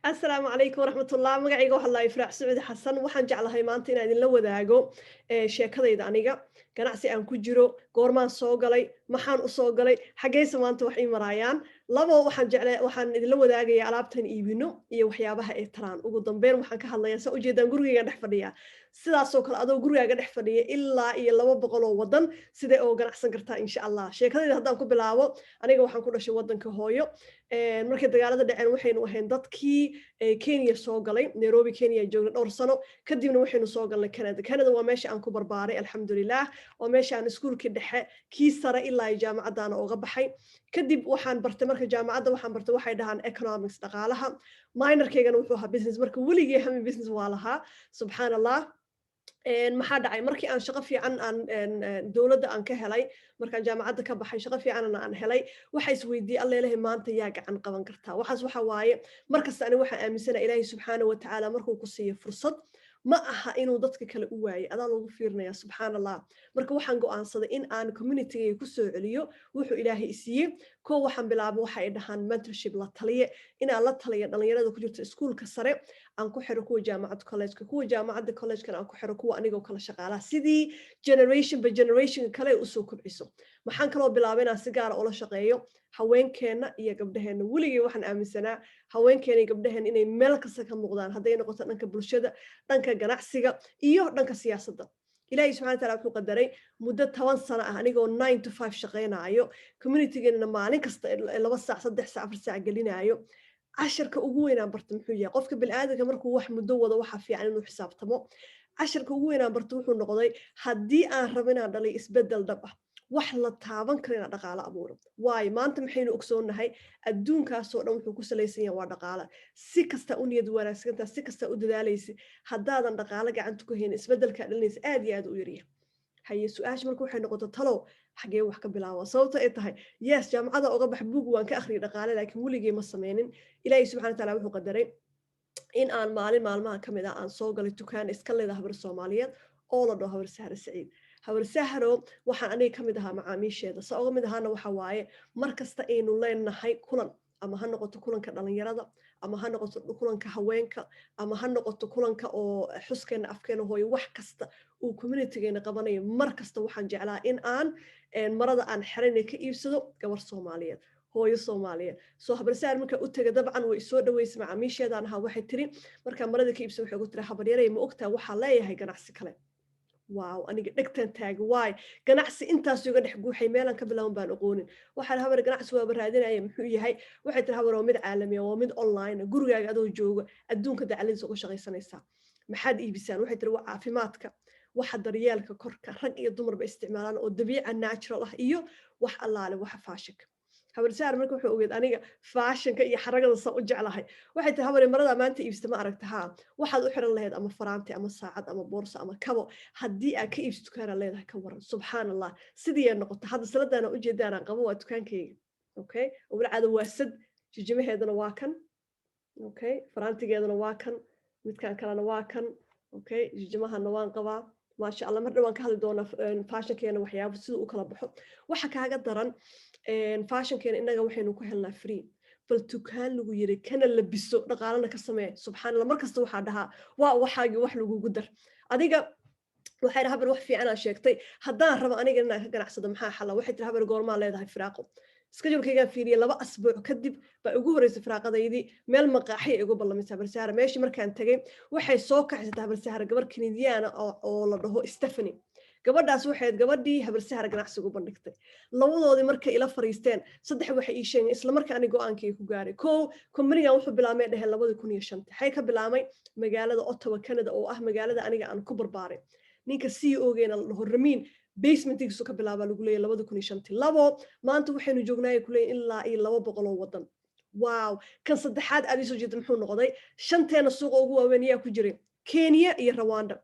Asalaamu calaykum waraxmatullah. Magacayga waxaa laa Ifraax Sacuudi Xasan. Waxaan jeclahay maanta inaan idinla wadaago sheekadayda aniga, ganacsi aan ku jiro, goormaan soo galay, maxaan u soo galay, xaggeyse maanta wax ii maraayaan. Labo, waxaan jecla waxaan idinla wadaagaya alaabtan iibino iyo waxyaabaha ay taraan. Ugu dambeyn waxaan ka hadlayaa, saa ujeedaan, gurigaygaan dhex fadhiyaa. Sidaasoo kale adoo gurigaaga dhex fadhiya ilaa iyo 200 oo wadan sidee oo ganacsan kartaa, insha Allah. Sheekadayda haddaan ku bilaabo, aniga waxaan ku dhashay wadanka hooyo. Markay dagaalada dhaceen, waxaynu ahayn dadkii Kenya soo galay. Nairobi, Kenya joogna dhowr sano, kadibna waxaynu soo galnay Canada. Canada waa meesha aan ku barbaaray, alxamdulilah. Waa meesha aan iskuulkii dhexe, kii sare, ilaa iyo jaamacaddaana uga baxay. Kadib waxaan bartay, marka jaamacadda waxaan bartay waxay dhahaan economics, dhaqaalaha. Minorkaygana wuxuu ahaa business. Marka weligii hami business waa lahaa. Subxaan Allah, maxaa dhacay? Markii aan shaqo fiican aan dowladda aan ka helay, markaan jaamacadda ka baxay, shaqo fiicanna aan helay, waxa isweydiiyey: Alleelahay, maanta yaa gacan qaban kartaa? Waxaas waxa waaye, markasta ani waxaan aaminsana, Ilaahay subxaana wa tacaala markuu ku siiyo fursad, ma aha inuu dadka kale u waayay, adaa lagu fiirinaya. Subxaan Allah, marka waxaan go'aansaday in aan communitygayga ku soo celiyo wuxuu Ilaahay isiiyey. Koo, waxaan bilaabay waxa ay dhahaan mentorship, la taliye, inaan la taliyo dhalinyarada ku jirta iskuulka sare, aan ku xiro kuwa jaamacadda collegeka, kuwa jaamacadda collegekana aan ku xiro kuwa anigoo kale shaqaalaha, sidii generation by generation kale ay usoo kobciso. Maxaan kaloo bilaabay? Inaan si gaara ula shaqeeyo haweenkeenna iyo gabdhaheenna. Weligay waxaan aaminsanaa haweenkeena iyo gabdhaheenna inay meel kasta ka muuqdaan, hadday noqoto dhanka bulshada, dhanka ganacsiga iyo dhanka siyaasadda. Ilaahay subxana wataala wuxuu qadaray muddo 10 sano ah anigoo 9 to 5 shaqaynaayo, communitygeenna maalin kasta 2 saac, 3 saac, 4 saac gelinaayo. Casharka ugu weynaan barta muxuu yahay? Qofka bini'aadamka markuu wax muddo wado, waxaa fiican inuu xisaabtamo. Casharka ugu weynaan barta wuxuu noqday, haddii aan rabo inaan dhalay isbeddel dhab ah, wax la taaban karo, inaan dhaqaalo abuuro. Waayo, maanta maxaynu ogsoonnahay? Adduunkaasoo dhan wuxuu ku salaysan yahay waa dhaqaalo. Si kasta u niyad wanaagsantaa, si kasta u dadaalaysa, haddaadan dhaqaalo gacanta ku haynin, isbeddelkaa dhalinaysa aad iyo aad u yaryahay. Haye, su-aasha marka waxay noqoto: talow xagee wax ka bilaaba? Sababto ay tahay, yes, jaamacada oga bax, buug waan ka akhriyay dhaqaale, laakiin weligay ma sameynin. Ilaahay subxana wataala wuxuu qadaray in aan maalin maalmaha ka mid ah aan soo galay dukaan iska leeda habar Soomaaliyeed oo la dhaho Habar Sahre Saciid. Habar Sahro waxaan aniga ka mid ahaa macaamiisheeda. Sa oga mid ahaana waxa waaye, mar kasta aynu leenahay kulan, ama ha noqoto kulanka dhalinyarada, ama ha noqoto kulanka haweenka, ama ha noqoto kulanka oo xuskeena afkeena hooyo, wax kasta uu communitygeena qabanayo, mar kasta waxaan jeclaa in aan marada aan xerayna ka iibsado gabar Soomaaliyeed, hooyo Soomaaliyeed. Soo habarsaar markaa u tega, dabcan way soo dhaweysay, macaamiisheedaan ahaa. Waxay tiri, markaa marada ka iibsa, waxay ugu tiri: "Habaryaray, ma ogtaa waxaa leeyahay ganacsi kale?" Wow, aniga dhegtan taaga. Waay, ganacsi intaas iga dhex guuxay, meelaan ka bilaaban baan aqoonin. Waxaan: "Habar, ganacsi waaba raadinaya, muxuu yahay?" Waxay tiri: "Habar, waa mid caalamiya, waa mid online, gurigaaga adoo jooga adduunka dacaladiisa uga shaqaysanaysaa." "Maxaad iibisaan?" Waxay tiri: "Waa caafimaadka, waxa daryeelka korka, rag iyo dumarba isticmaalaan, oo dabiica, natural ah, iyo wax allaale waxa fashionka." Habarsaar marka wuxuu ogeed aniga fashionka iyo xaragada saan u jeclahay. Waxay tiri: "Habare, marada maanta iibsta ma aragta? Haa, waxaad u xiran lahayd ama faraanti ama saacad ama boorso ama kabo, haddii aad ka iibsa dukaanaa leedahay, ka waran?" Subxaan Allah, sidii ay noqota. Hadda saladaana ujeedaanaan qabo waa dukaankayga. Okay, walcaada waa sad, jijimaheedana waa kan. Okay, faraantigeedana waa kan, midkan kalena waa kan. Okay, jijimahana waan qabaa, maasha Allah. Mar dhawaan ka hadli doonaa fashionkeena, waxyaabo siduu u kala baxo. Waxa kaaga daran, fashionkeena innaga waxaynu ku helnaa free. Bal dukaan lagu yiri kana labiso, dhaqaalana ka samee. Subxaan Allah, mar kasta waxaa dhahaa waa waxaagii wax lagugu dar. Adiga waxay habar, wax fiican aa sheegtay. Haddaan rabo aniga inaan ka ganacsado, maxaa xala? Waxay tiri: "Habar, goormaa leedahay firaaqo?" Schedulekaygaan fiiriyay, 2 asbuuc kadib baa ugu horreysay firaaqadaydii. Meel maqaaxiya igu ballamisay Habarsahara. Meeshii markaan tegay, waxay soo kaxaysatay Habarsahara gabar Kanadiyaana oo la dhaho Stephanie. Gabadhaas waxayd gabadhii Habarsahara ganacsiga u bandhigtay. Labadoodii markay ila fariisteen, saddex waxay ii sheegeen isla marka ani go-aankii ku gaaray. Kow, companygan wuxuu bilaamay dheheen 2005. Waxay ka bilaamay magaalada Ottawa, Canada, oo ah magaalada aniga aan ku barbaaray. Ninka CEO geena la dhaho Ramiin, basementigiisu ka bilaabaa lagu leeyahy 2005. Labo, maanta waxaynu joognaay kuleeyahy ilaa iyo 200 oo wadan. Wow, kan saddexaad aad iisoo jeeda muxuu noqday? Shanteena suuqa ugu waaweyn ayaa ku jiray Kenya iyo Rwanda.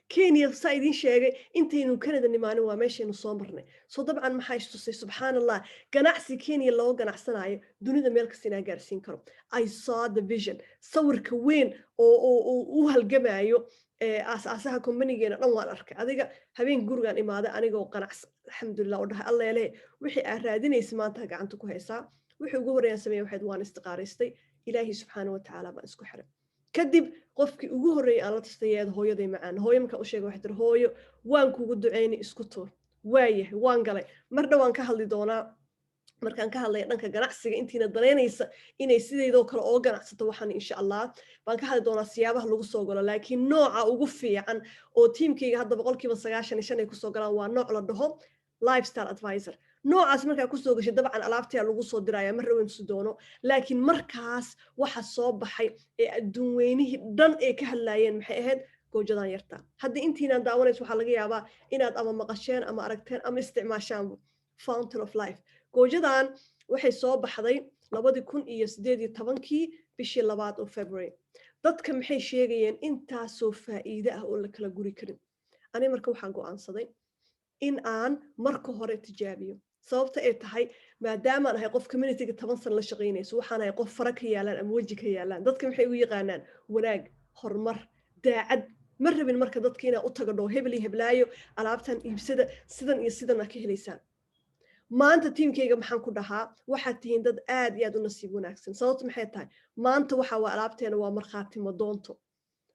Kenya, saa idiin sheegay, intaynu Canada nimaanin waa meeshaynu soo marnay. Soo dabcan maxaa istusay? Subxaan Allah, ganacsi Kenya loo ganacsanayo dunida meel kasta inaan gaarsiin karo. I saw the vision, sawirka weyn oo u halgamayo aas-aasaha companygeena dhan waan arkay. Adiga habeen gurigaan imaaday anigoo qanacsan, alxamdulilah, oo dhahay: "Alleele, wixii aad raadinaysa maanta gacanta ku haysaa." Wixii ugu horreeyaan sameeyay waxayd waan istiqaaraystay. Ilaahi subxaana wa tacaala baan isku xiray. Kadib qofkii ugu horreeyay aan la tastayeed hooyaday macaan. Hooyo markaan u sheegay, waxay tiri, "Hooyo, waan kugu duceynay, isku tuur." Waayahay, waan galay. Mar dhowaan ka hadli doonaa markaan ka hadlaya dhanka ganacsiga. Intiina danaynaysa inay sideydoo kale oo ganacsato, waxaan insha Allah baan ka hadli doonaa siyaabaha lagu soo galo. Laakiin nooca ugu fiican oo tiimkayga hadda 95% ay kusoo galaan waa nooc la dhaho lifestyle advisor. Noocaas markaa kusoo gashay, dabcan alaabtayaa lagu soo diraya, mar rawensu doono. Laakiin markaas waxa soo baxay ee adduun weynihii dhan ay ka hadlaayeen maxay ahayd? Goojadan yarta. Hadda intiinaan daawanayso waxaa laga yaabaa inaad ama maqasheen ama aragteen ama isticmaashaanba Fountain of Life. Goojadan waxay soo baxday 2018-kii, bishii labaad oo February. Dadka maxay sheegayeen? Intaasoo faa'iide ah oo la kala guri karin. Ani marka waxaan go'aansaday in aan marka hore tijaabiyo. Sababta ay tahay, maadaamaan ahay qof communityga 10 sano la shaqaynayso, waxaan ahay qof fara ka yaalaan ama weji ka yaalaan. Dadka maxay ugu yaqaanaan? Wanaag, horumar, daacad. Ma rabin marka dadka inaan u tago dhoo hebel iyo heblaayo, alaabtan iibsada, sidan iyo sidan aa ka helaysaan. Maanta tiimkayga maxaan ku dhahaa? Waxaad tihiin dad aad iyo aad u nasiib wanaagsan. Sababta maxay tahay? Maanta waxa waa alaabteena waa markhaati madoonto.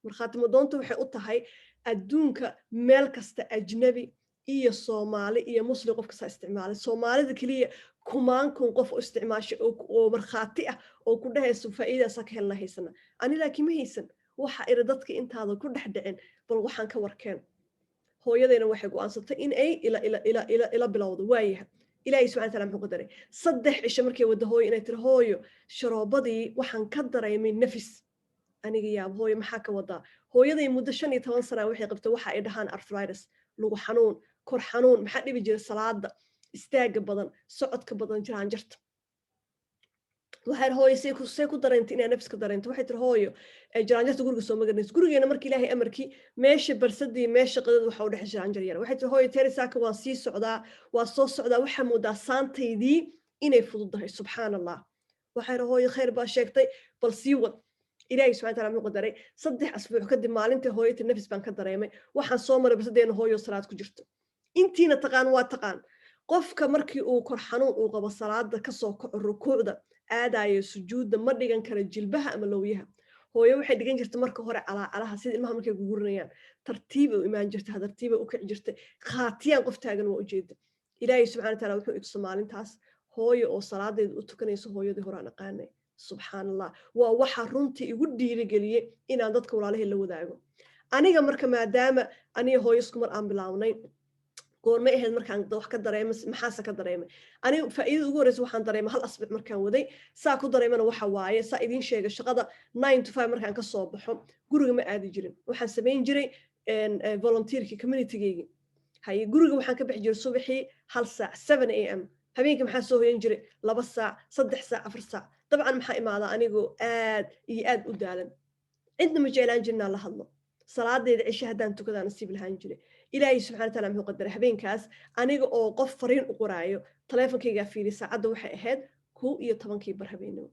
Markhaati madoonto waxay u tahay adduunka meel kasta, ajnabi iyo Soomaali iyo Muslim, qof kastaa isticmaalay. Soomaalida keliya kumaan kun qof u isticmaashay oo markhaati ah oo ku dhahayso faa'iidaasaa ka helna haysana. Ani laakiin ma haysan. Waxa iri dadka intaada ku dhex dhicin, bal waxaan ka warkeen. Hooyadayna waxay go'aansatay in ay ila ila ila ila ila bilowdo. Waayahay, Ilaahay subxana taala muxuu qadaray? 3 cisho markay wadda, hooyo inay tiri, "Hooyo, sharoobadii waxaan ka dareemay nafis." Aniga yaab, "Hooyo, maxaa ka wadaa?" Hooyaday muddo 15 sana waxay qabtay waxa ay dhahaan arthritis, lugu xanuun, kor xanuun. Maxaa dhibi jira? Salaada, istaaga badan, socodka badan, jiraanjarta. Waxay, "Hooyo, see ku dareentay inaa nafis ka dareento?" Waxay tiri hooyo, "Jiraanjarta guriga soo maganayso." Gurigeena marka Ilaahay amarkii, meesha barsadii, meesha qadada, waxa u dhex jiraanjar yar. Waxay tiri hooyo, "Terisaaka waan sii socdaa, waa soo socdaa, waxaa moodaa saantaydii inay fududahay." Subxaan Allah. Waxay tiri hooyo, "Khayr baa sheegtay, bal sii wad." Ilaahay subxana taala muxuu qadaray? 3 asbuuc kadib, maalintii hooyo tiri nafis baan ka dareemay, waxaan soo maray barsadeena hooyo salaad ku jirto. Intiina taqaan waa taqaan, qofka markii uu kor xanuun uu qabo, salaada kasoo kaco, rukuucda aadayo, sujuudda ma dhigan kara jilbaha ama lowyaha. Hooyo waxay dhigan jirta marka hore calaacalaha, sida ilmaha markay gugurinayaan. Tartiib u imaan jirta, tartiiba u kici jirtay, khaatiyaan qof taagan waa ujeeda. Ilaahay subxana wataala wuxuu itusa maalintaas hooyo oo salaadeeda u tukanayso, hooyadii horaan aqaanay. Subxaan Allah, waa waxa runtii igu dhiirigeliyey inaan dadka walaalahii la wadaago. Aniga marka, maadaama aniga hooyo isku mar aan bilaabnay, goormay ahayd markaan wax ka dareemay? Maxaase ka dareemay? Aniga faa'iidada ugu horreysa waxaan dareemay hal asbuuc markaan waday. Saa ku dareemana waxa waaye, saa idiin sheegay, shaqada 9 to 5 markaan ka soo baxo, guriga ma aadi jirin. Waxaan samayn jiray volunteerkii communitygeygii. Haye, guriga waxaan ka bixi jiray subaxii 1 saac, 7 a.m. Habeenkii maxaa soo hoyan jiray? 2 saac, 3 saac, 4 saac. Dabcan maxaa imaadaa? Anigoo aad iyo aad u daalan. Cidna ma jeclaan jirnaa la hadlo. Salaadeeda cishe haddaan tukadaa nasiib lahaan jiray. Ilaahay subxana wataala muxuu qadaray? Habeenkaas aniga oo qof fariin u qoraayo, taleefonkaygaa fiiri, saacadda waxay ahayd 11-kii bar habeenimo.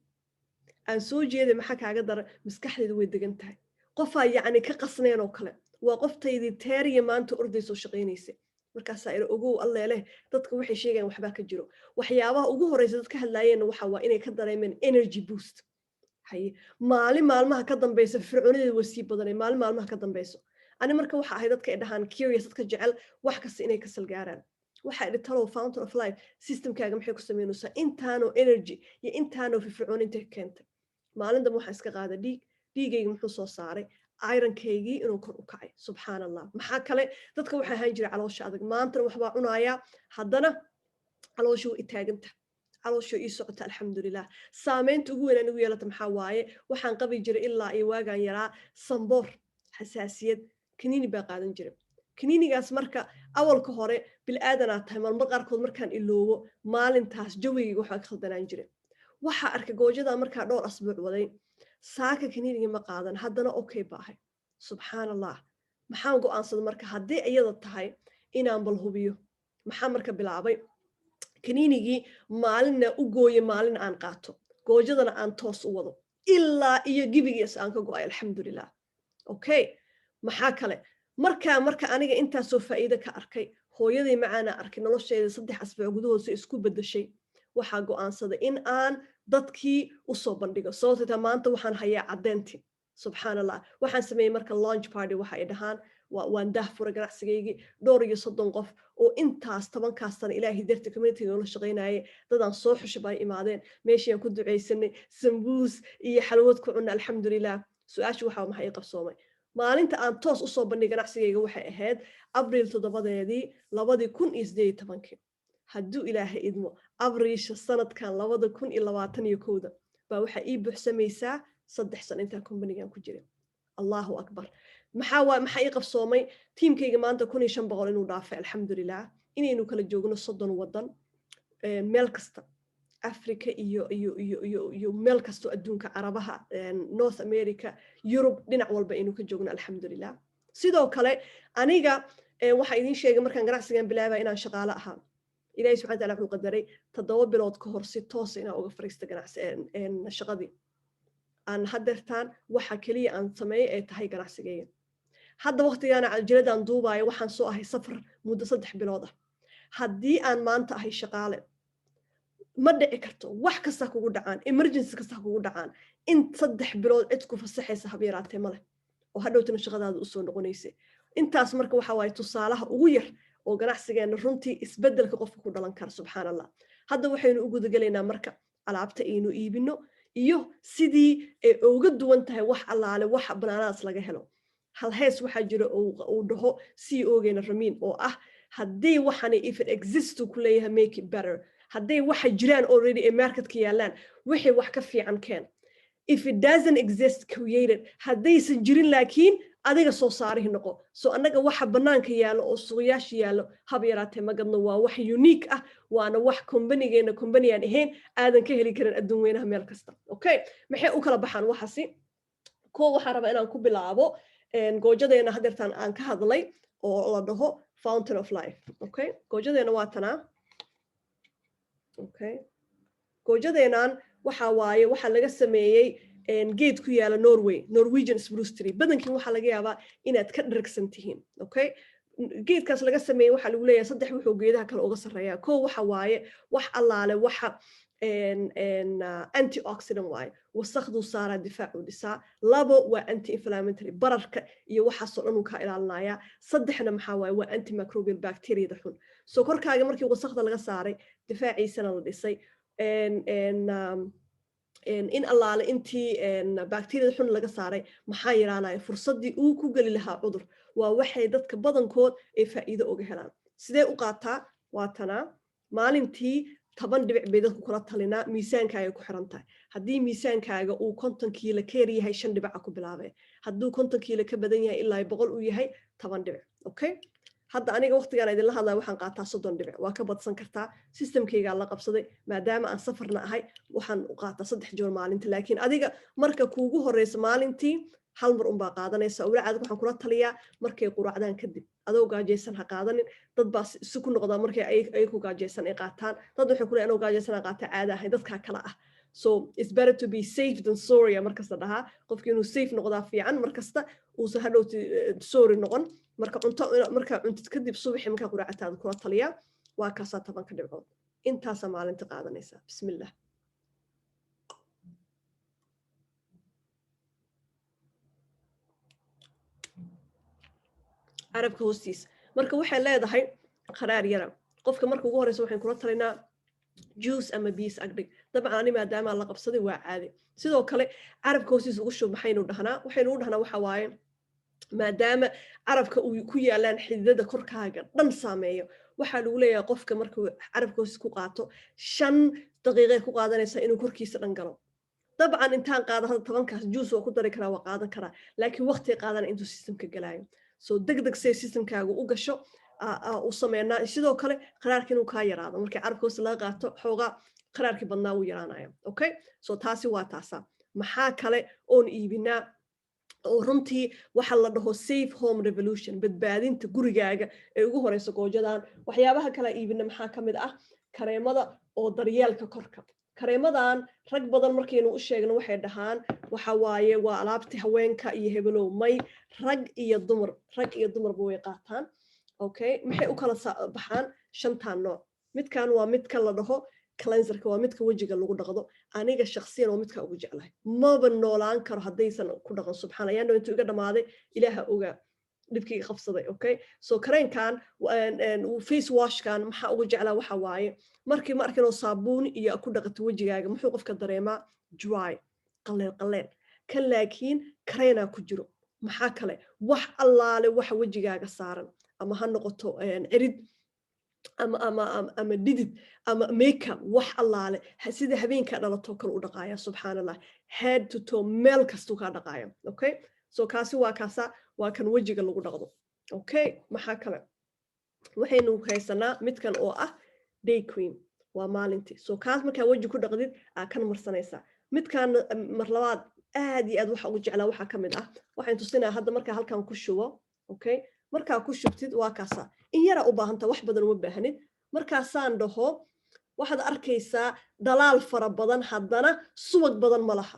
Aan soo jeeday. Maxaa kaaga daran? Maskaxdeedu way degan tahay, qofaa yacni ka qasneen oo kale. Waa qoftaydii teeriya maanta ordaysoo shaqaynaysa. Markaasaa ira, ogow alleeleh, dadka waxay sheegayaan waxbaa ka jiro. Waxyaabaha ugu horreysa dadka hadlaayeenna waxa waa inay ka dareemeen energy boost. Haye, maalin maalmaha ka dambeysa fircoonideeda way sii badanay, maalin maalmaha ka dambeyso. Ani marka waxa ahay dadka ay dhahaan curious, dadka jecel wax kasta inay ka salgaaraan. Waxa idhi, talow Fountain of Life systemkaaga maxay ku samaynaysaa intaanoo energy iyo intaanoo firfircooni intay keentay? Maalin dambe waxaan iska qaada dhiig. Dhiigayga muxuu soo saaray? Ironkaygii inuu kor u kacay. Subxaan Allah. Maxaa kale? Dadka waxaa ahaan jiray caloosha adag. Maantana waxbaa cunayaa, haddana caloosha way itaaganta, caloosha ii socota, alxamdulilah. Saameynta ugu weyn aan igu yeelata maxaa waaye? Waxaan qabi jiray ilaa iyo waagaan yaraa samboor, xasaasiyad. Kaniini baa qaadan jiray. Kaniinigaas marka awalka hore bil-aadanaa tahay, marmar qaarkood markaan iloobo, maalintaas jawigayga waxaa ka khaldanaan jiray. Waxaa arkay goojadaa markaa dhowr asbuuc waday, saaka kaniinigii ma qaadan, haddana okay ba ahay. Subxaan Allah. Maxaan go'aansaday marka? Haddii iyada tahay inaan bal hubiyo. Maxaa marka bilaabay? Kaniinigii maalinna u gooye, maalin aan qaato, goojadana aan toos u wado ilaa iyo gibigiis aan ka go'ay, alxamdulilah. Okay, maxaa kale? Markaa marka aniga intaasoo faa'iido ka arkay, hooyadii macaana arkay nolosheeda 3 asbuuc gudahood si isku beddeshay, waxaa go'aansaday in aan Dadkii usoo bandhigo, sababtoo maanta waxaan hayaa caddeyntii. Subxaan Allah, waxaan sameeyey marka launch party waxa ay dhahaan. Waan daah furay ganacsigaygii. Dhowr iyo 30 qof oo intaas 10-kaas sana Ilaahay darti communityga ula shaqaynayay, dadaan soo xushay bay imaadeen. Meeshii ku ducaysanay, sambuus iyo xalwad ku cunna, alxamdulilah. Su-aasha waxaa: maxaa ii qabsoomay? Maalinta aan toos usoo bandhigay ganacsigayga waxay ahayd Abriil 7-deedii, 2018-kii. Hadduu Ilaahay idmo, Abriisha sanadkan 2021-da baa waxaa ii buuxsamaysaa 3 sano intaan companygan ku jiray. Allahu akbar! Maxaa waa maxaa ii qabsoomay? Teamkayga maanta 1500 inuu dhaafay, alxamdulilah, inaynu kala joogno 30 wadan, meel kasta, Africa iyo meel kasto adduunka, Carabaha, North America, Yurub, dhinac walba aynu ka joogno, alxamdulilah. Sidoo kale aniga waxaa idiin sheegay markaan ganacsigan bilaabaya inaan shaqaale ahaa. Ilahi subxana taala wuxuu qadaray 7 bilood ka hor si toosa inaan uga fariista ganacsi shaqadii aan hadeertaan. Waxa keliya aan sameeyey ay tahay ganacsigayga. Hadda waqtigaana cajiladan duubaayo waxaan soo ahay safar muddo 3 bilood ah. Haddii aan maanta ahay shaqaale, ma dhici karto, wax kasta kugu dhacaan, emergency kasta kugu dhacaan, in 3 bilood cid ku fasaxaysa haba yaraatee male oo hadhowtana shaqadaada usoo noqonaysa intaas. Marka waxa waaye tusaalaha ugu yar oo ganacsigeena runtii isbeddelka qofka ku dhalan kara, subxaan Allah. Hadda waxaynu u gudagelaynaa marka alaabta aynu iibino iyo sidii ay uga duwan tahay wax allaale waxa banaanadaas laga helo. Hal hees waxaa jira uu dhaho CEO-geena Ramiin oo ah, haddii waxani "if it exists" ku leeyahay, "make it better." Hadday waxa jiraan already ee marketka yaallaan, wixii wax ka fiican keen. "If it doesn't exist, create it." Haddaysan jirin laakiin, adiga soo saarihi noqo. So annaga waxa bannaanka yaallo oo suuqyaasha yaallo haba yaraatee ma gadno. Waa wax unique ah, waana wax companygeena company aan ahayn aadan ka heli karin adduun weynaha meel kasta. Okay, maxay u kala baxaan waxaasi? Kuwa waxaan rabaa inaan ku bilaabo goojadeena hadeertaan aan ka hadlay oo la dhaho Fountain of Life. Okay, goojadeena waa tanaa. Okay, goojadeenan waxa waaye waxaa laga sameeyey geed ku yaala Norway, Norwegian spruce tree. Badankiin waxaa laga yaabaa inaad ka dharagsan tihiin. Okay, geedkaas laga sameeyey waxaa lagu leeyahay saddex wuxuu geedaha kale uga sarreeyaa. Kow, waxa waaye wax allaale waxa antioxidant waaye, wasakhduu saaraa, difaacuu dhisaa. Labo, waa anti inflammatory, bararka iyo waxaasoo dhan uu kaa ilaalinayaa. Saddexna maxaa waaye? Waa antimicrobial, bacteriada xun. So korkaaga markii wasakda laga saaray, difaaciisana la dhisay, in allaale intii bacteriada xun laga saaray, maxaa yaraanaya? Fursaddii uu ku geli lahaa cudur. Waa waxay dadka badankood ay faa'iido uga helaan. Sidee u qaataa? Waa tanaa. Maalintii 10 dhibic bay dadku kula talinaa. Miisaankaaga ku xiran tahay. Haddii miisaankaaga uu 50 kiilo ka yar yahay, 5 dhibica ku bilaabee. Hadduu 50 kiilo ka badan yahay ilaa 100 uu yahay, 10 dhibic. Okay, hadda aniga waqtigaan idinla hadlaya waxaan qaataa 30 dhibic. Waa ka badsan kartaa. Systemkaygaa la qabsaday. Maadaama aan safarna ahay, waxaan u qaataa saddex joor maalinta. Laakiin adiga marka kuugu horeysa maalintii hal mar unbaa qaadanaysa. Walacaad waxaan kula taliyaa markay quraacdaan kadib. Adoo gaajaysan ha qaadanin. Dad baa si ku noqdaa markay ayaku gaajaysan ay qaataan. Dad waxay kule anoo gaajaysan ha qaata, caada ahayn dadkaa kale ah. So it's better to be safe than sorry. Markasta dhahaa qofki inuu safe noqdaa fiican, markasta uusan hadhowti sorry noqon. Marka cunto markaa cuntid kadib, subaxii markaa quraacataada kula taliyaa. Waa kaasaa 10-ka dhibcood, intaasaa maalinta qaadanaysaa. Bismillah. Carabka hoostiisa. Marka waxay leedahay qaraar yara. Qofka marka ugu horeysa waxaan kula talinaa juice ama biis agdhig. Dabcan ani maadaamaa la qabsaday, waa caadi. Sidoo kale carabka hoostiisa ugu shub. Maxaynu dhahnaa? Waxaynu u dhahnaa waxa waaye, maadaama carabka uu ku yaalaan xididada korkaaga dhan saameeyo, waxaa lagu leeyahay qofka markuu carabka hoostiisa ku qaato, 5 daqiiqay ku qaadanaysaa inuu korkiisa dhan galo. Dabcan intaan qaado hadda 10-kaas, juice waa ku dari karaa, waa qaadan karaa, laakiin waqtiga qaadana intuu systemka galaayo. So deg deg say systemkaaga u gasho u sameynaa. Sidoo kale qaraarka inuu kaa yaraado markii carabka hoosta laga qaato, xoogaa qaraarkii badnaa wuu yaraanaya. Okay, so taasi waa taasa. Maxaa kale oon iibinaa oo runtii waxa la dhaho Safe Home Revolution, badbaadinta gurigaaga, ee ugu horeysa goojadan? Waxyaabaha kale iibina maxaa ka mid ah? Kareemada oo daryeelka korka. Kareemadan rag badan markaynu u sheegno waxay dhahaan waxa waaye waa alaabti haweenka iyo hebelow. May, rag iyo dumar, rag iyo dumarba way qaataan. Okay, maxay u kala baxaan shantan nooc? Midkan waa midka la dhaho Cleanserka waa midka wejiga lagu dhaqdo. Aniga shakhsiyan waa midka ugu jeclahay. Maba noolaan karo haddaysan ku dhaqan. Subxaan, ayaan intuu iga dhamaaday, Ilaaha ogaa dhibkii qabsaday. Okay, so kareemkan, face washkan, maxaa ugu jeclaa? Waxa waaye, markii ma arkin oo saabuun iyo ku dhaqato wejigaaga, muxuu qofka dareemaa? Dry, qaleel qaleel. Kan laakiin kareemaa ku jiro. Maxaa kale? Wax allaale waxa wejigaaga saaran, ama ha noqoto cirid ama dhidid ama makeup, wax allaale sida habeenkaa dhalatoo kale u dhaqaaya. Subxaan Allah, head to toe, meel kastuu kaa dhaqaaya. Okay, so kaasi waa kaasa, waa kan wejiga lagu dhaqdo. Okay, maxaa kale? Waxaynu haysanaa midkan oo ah day cream, waa maalintii. So kaas markaa weji ku dhaqdid aa kan marsanaysaa. Midkan mar labaad aad iyo aad waxa ugu jeclaa waxaa ka mid ah, waxaan tusinaa hadda markaa halkan ku shubo. Okay, markaa ku shubtid, waa kaasa. In yaraa u baahanta, wax badan uma baahanid. Markaasaan dhaho, waxaad arkaysaa dhalaal fara badan, haddana subag badan ma laha.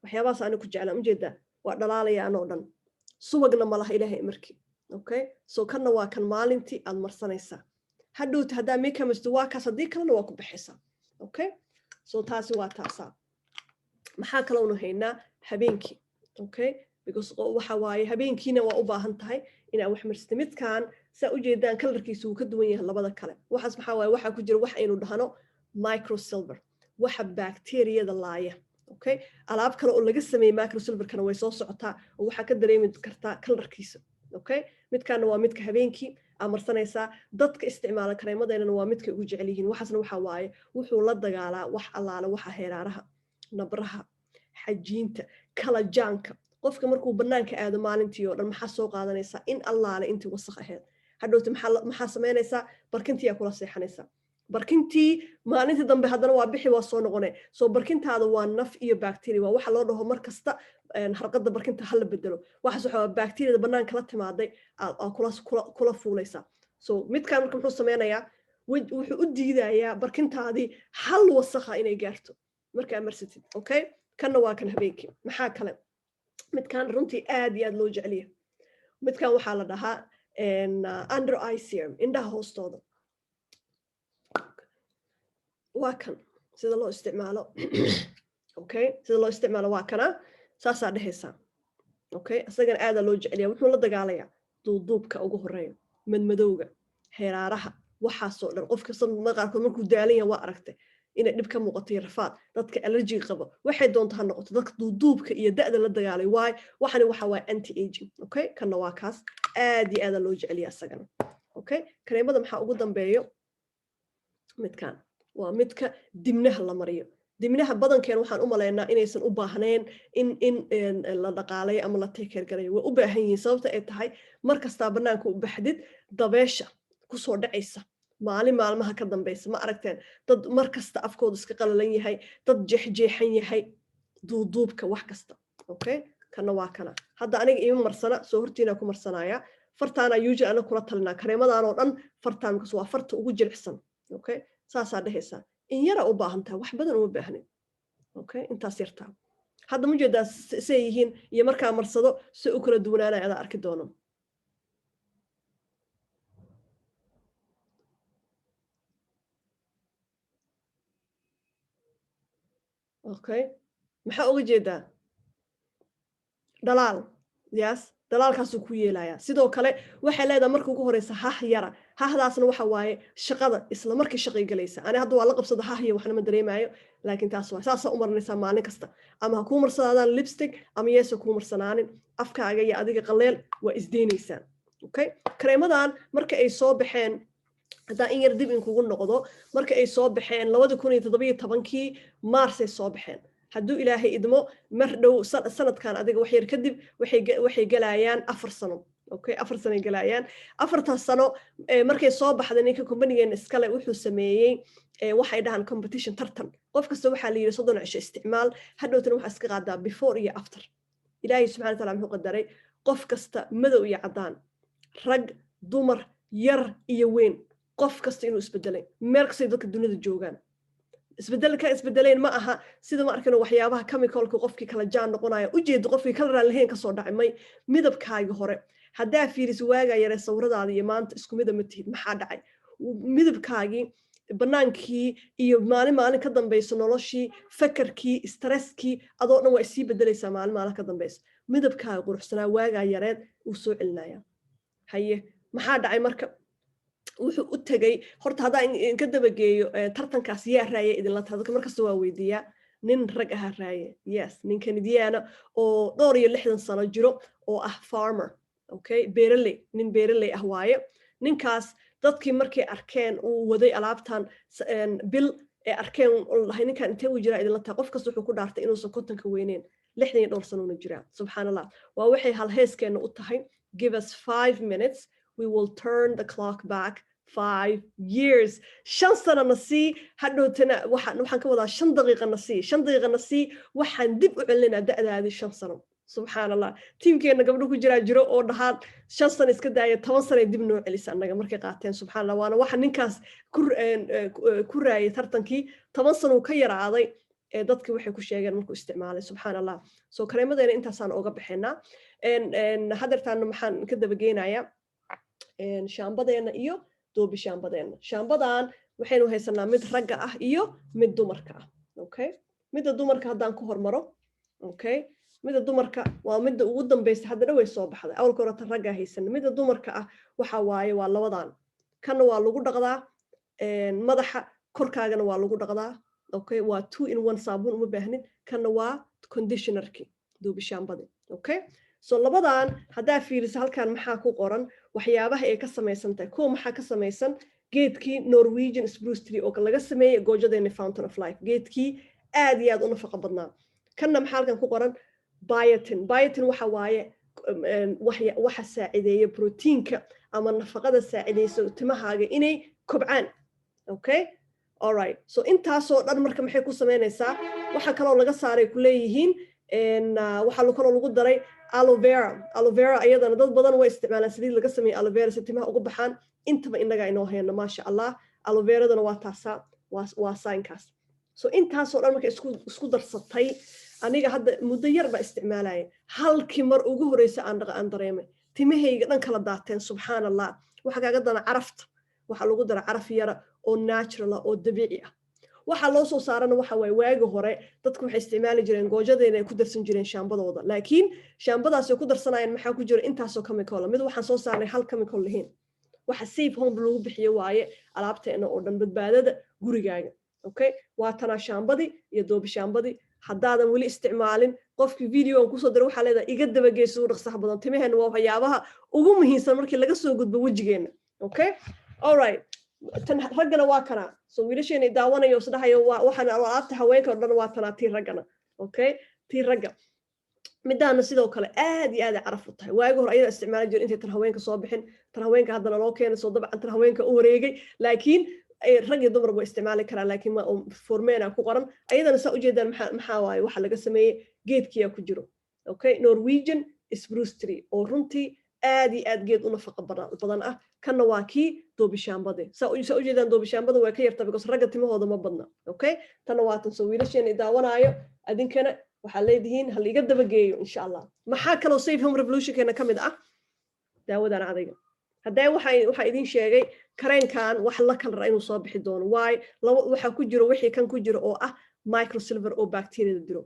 Waxyaabahaas ani ku jeclaa. Ujeedaa, waa dhalaalayaan oo dhan, subagna ma laha, Ilaahay markii. Okay, so kanna waa kan maalintii aad marsanaysaa. Hadhowta haddaa makeup waa kaas, haddii kalena waa ku baxaysaa. Okay, so taasi waa taasaa. Maxaa kaloonu haynaa? Habeenkii. Okay, because waxa waaye, habeenkiina waa u baahan tahay inaa wax marsata. Midkan saa ujeedaan, colorkiisu wuu ka duwan yahay labada kale. Waxaas maxaa waaye? Waxaa ku jira wax aynu dhahno microsilver, waxa bacteriyada laaya. Okay, alaab kale oo laga sameeyey microsilverkana way soo socotaa, oo waxaa ka dareemi kartaa colorkiisa. Okay, midkaana waa midka habeenkii aa marsanaysaa. Dadka isticmaala kareemadeynana waa midka ugu jecel yihiin. Waxaasna waxaa waaye, wuxuu la dagaalaa wax allaale waxa heeraaraha, nabraha, xajiinta, kala jaanka. Qofka markuu banaanka aado maalintii oo dhan, maxaa soo qaadanaysaa? In allaale intii wasaq ahayd. Hadhowta maxaa samaynaysaa? Barkintiyaa kula seexanaysaa. Barkintii maalintii dambe haddana waa bixi, waa soo noqone. Soo barkintaada waa naf iyo bacteria. Waa waxa loo dhaho mar kasta harqada barkinta hala bedelo. Waxaas waxa bacteriada banaanka la timaaday aa kula fuulaysaa. So midkan marka muxuu sameynayaa? Wuxuu u diidayaa barkintaadii hal wasakha inay gaarto markaa marsatid. Okay, kanna waa kan habeenkii. Maxaa kale? Midkan runtii aad iyo aad loo jeceliya. Midkan waxaa la dhahaa under eye serum, indhaha hoostooda. Waa kan sida loo isticmaalo. Okay, sida loo isticmaalo waa kana, saasaa dhehaysaa. Okay, isagana aadaa loo jeceliya. Wuxuu la dagaalayaa duuduubka ugu horeeya, madmadowga, heeraaraha, waxaasoo dhan. Qofka maqaarkood markuu daalan yahay, waa aragtay inay dhib ka muuqato iyo rafaad. Dadka allergiga qaba, waxay doonto ha noqoto, dadka duuduubka iyo da'da la dagaalay waay. Waxani waxa waaye anti aging. Okay, kanna waa kaas, aad iyo aadaa loo jeceliya isagana. Okay, kareemada maxaa ugu dambeeyo? Midkan waa midka dibnaha la mariyo. Dibnaha badankeen waxaan u malaynaa inaysan u baahnayn in la dhaqaalayo ama la take care garayo. Way u baahan yihiin, sababta ay tahay, mar kastaa bannaanka u baxdid, dabeesha kusoo dhacaysa maalin maalmaha ka dambeysa. Ma aragteen dad mar kasta afkooda iska qalalan yahay, dad jeexjeexan yahay, duuduubka, wax kasta? Okay, kana waa kana. Hadda aniga ima marsana, soo hortiinaa ku marsanaya. Fartaana usually ana kula talinaa kareemadan oo dhan fartaan, because waa farta ugu jilicsan. Okay, saasaa dhehaysaa. In yara u baahan tahay, wax badan uma baahnin. Okay, intaas yartaa. Hadda ma jeedaa say yihiin iyo markaa marsado si u kala duwanaanaya? Adaa arki doono. Okay, maxaa uga jeedaa? Dhalaal. Yes, dhalaalkaasuu ku yeelayaa. Sidoo kale waxay leedahay marka ugu horeysa hah yara. Hahdaasna waxa waaye shaqada isla markii shaqay galaysa. Ani hadda waa la qabsada hahya, waxna ma dareemayo, laakiin taas waa saasaa u marinaysaa maalin kasta. Ama ha kuu marsanaadaan lipstick ama yeesa kuu marsanaanin, afkaaga iyo adiga qaleel waa isdeynaysaan. Okay, kareemadan marka ay soo baxeen, haddaa in yar dib inkugu noqdo, marka ay soo baxeen 2017-kii Maarsay soo baxeen. Hadduu Ilaahay idmo, mar dhow sanadkan adiga wax yar kadib waxay galayaan 4 sano. Okay, 4 sanoay galayaan. Afartaas sano markay soo baxday, ninka companygeena iskale wuxuu sameeyey waxay dhahaan competition, tartan. Qof kasta waxaa la yidhi 30 cisho isticmaal, hadhowtana waxaa iska qaadaa before iyo after. Ilaahay subxana wataala muxuu qadaray? Qof kasta, madow iyo caddaan, rag, dumar, yar iyo weyn, qof kasta inuu isbedelay, meel kastay dadka dunida joogaan. Isbedelka isbedeleen ma aha sida ma arkano waxyaabaha chemicalka qofkii kala jaan noqonaya, ujeedo qofkii kala raan lahayn kasoo dhacay. May, midabkaagi hore haddaa fiiriso, waagaa yaree sawiradaada iyo maanta isku mida ma tihid. Maxaa dhacay? Midabkaagii. Bannaankii iyo maalin maalin ka dambayso, noloshii, fakarkii, stresskii, adoo dhan waa isii bedelaysaa. Maalin maalin ka dambayso midabkaaga quruxsanaa waagaa yareed uu soo celinaya. Haye, maxaa dhacay marka? Wuxuu u tegay horta, haddaan inka dabageeyo, tartankaas yaa raaye idinla tahay? Dadka markasta waa weydiiyaa. Nin rag ahaa raaye. Yes, nin Canadian ah oo dhowr iyo 60 sano jiro oo ah farmer, okay, beeraley, nin beeraley ah waaye ninkaas. Dadkii markay arkeen uu waday alaabtan bil ee arkeen, dhahay, "Ninkan intee uu jiraa idinla tahay?" Qof kasta wuxuu ku dhaartay inuusan 50-ka weyneen, 60 iyo dhowr sanouna jiraa. Subxaan Allah, waa waxay halheeskeena u tahay: "Give us 5 minutes, we will turn the clock back 5 years." 5 sano na sii, hadhowtana waxaan ka wadaa 5 daqiiqa na sii, 5 daqiiqa na sii, waxaan dib u celinaa da'daadii 5 sano. Subxaan Allah, tiimkeena gabdho ku jiraa jiro oo dhahaan, 5 sano iska daaya, 10 sanay dib noo celisa annaga markay qaateen. Subxaan Allah, waana waxa ninkaas ku raayay tartankii. 10 sano uu ka yaraaday ee dadki waxay ku sheegeen markuu isticmaalay. Subxaan Allah. So kareemadeena intaasaan oga baxaynaa. Hadeertaana maxaan ka dabageynayaa? Shaambadeena iyo doobi shaambadeena. Shaambadan waxaynu haysanaa mid ragga ah iyo mid dumarka ah. Okay, midda dumarka haddaan ku hormaro, okay, midda dumarka waa midda ugu dambaysa, hadda dhaway soo baxday. Awalka horeta raggaa haysana. Midda dumarka ah waxa waaye waa labadan. Kanna waa lagu dhaqdaa madaxa, korkaagana waa lagu dhaqdaa. Okay, waa two in one, saabuun uma baahnin. Kanna waa conditionerki, duubi shaambadi. Okay, so labadan haddaa fiiriso, halkan maxaa ku qoran? Waxyaabaha ay ka samaysan tahay. Kuwa maxaa ka samaysan? Geedkii Norwegian spruce tree oo laga sameeyey goojadeeni Fountain of Life, geedkii aad iyo aad u nafaqo badnaa. Kanna maxaa halkan ku qoran? Biotin. Biotin waxa waaye waxa saacideeya proteinka ama nafaqada saacideysa timahaaga inay kobcaan. Okay, alright, so intaasoo dhan marka maxay ku samaynaysaa? Waxa kaloo laga saaray ku leeyihiin, waxaa kaloo lagu daray aloe vera. Aloe vera ayadana dad badan way isticmaalaan, saliid laga sameeya aloe vera si timaha uga baxaan. Intaba innagaa inoo hayno, maasha Allah. Aloe veradana waa taasaa, waa saynkaas. So intaasoo dhan marka isku darsatay, aniga hadda muddo yar baa isticmaalaya. Halkii mar ugu horeysa aan dhaqa, aan dareemay timahayga dhan kala daateen. Subxaan Allah, waxa kaaga dana carafta. Waxaa lagu dara caraf yara oo natural ah oo dabiici ah. Waxaa loo soo saarana waxa waaye, waagi hore dadku waxay isticmaali jireen goojadeena ay ku darsan jireen shaambadooda, laakiin shaambadaas ay ku darsanayeen maxaa ku jira? Intaasoo chemical. Mid waxaan soo saarnay hal chemical lahayn. Waxa Safe Home lagu bixiyo waaye alaabteena oo dhan, badbaadada gurigaaga. Okay, waa tanaa shaambadii iyo doobi shaambadii. Haddaadan weli isticmaalin, qofkii videogan kusoo diray waxaa leedahay, "Iga dabageysa ugu dhaqsaha badan." Timaheena waa waxyaabaha ugu muhiimsan markii laga soo gudbo wejigeena. Okay, alright, tan raggana waa kanaa. So wiilasheena daawanayo isdhahayo, waxaan alaabta haweenka oo dhan waa tanaa, tii raggana. Okay, tii ragga midaana sidoo kale aad iyo aad ay caraf u tahay. Waagi hore ayada isticmaali jira intay tan haweenka soo bixin. Tan haweenka haddana loo keenay, soo dabcan tan haweenka u wareegay, laakiin rag iyo dumar way isticmaali karaan, laakiin waa for men ku qoran. Ayadana saa ujeedaan, maxaa waaye waxa laga sameeyey? Geedkiyaa ku jiro, okay, Norwegian spruce tree oo runtii aad iyo aad geed u nafaqa badan ah. Kanna waa kii doobishaambade. Saa ujeedaan, doobishaambada way ka yarta because ragga timahooda ma badna. Okay, tanna waa tan. Soo wiilasheena daawanaayo, adinkana waxaa leedihiin, "Hal iga dabageeyo," insha Allah. Maxaa kaloo Safe Home Revolutionkeena ka mid ah? Daawadan cadayga. Haddee waxaa idin sheegay kareenkan wax la kalara inuu soo bixi doono. Waay, laba waxaa ku jiro, wixii kan ku jiro oo ah microsilver oo bacteriada dilo.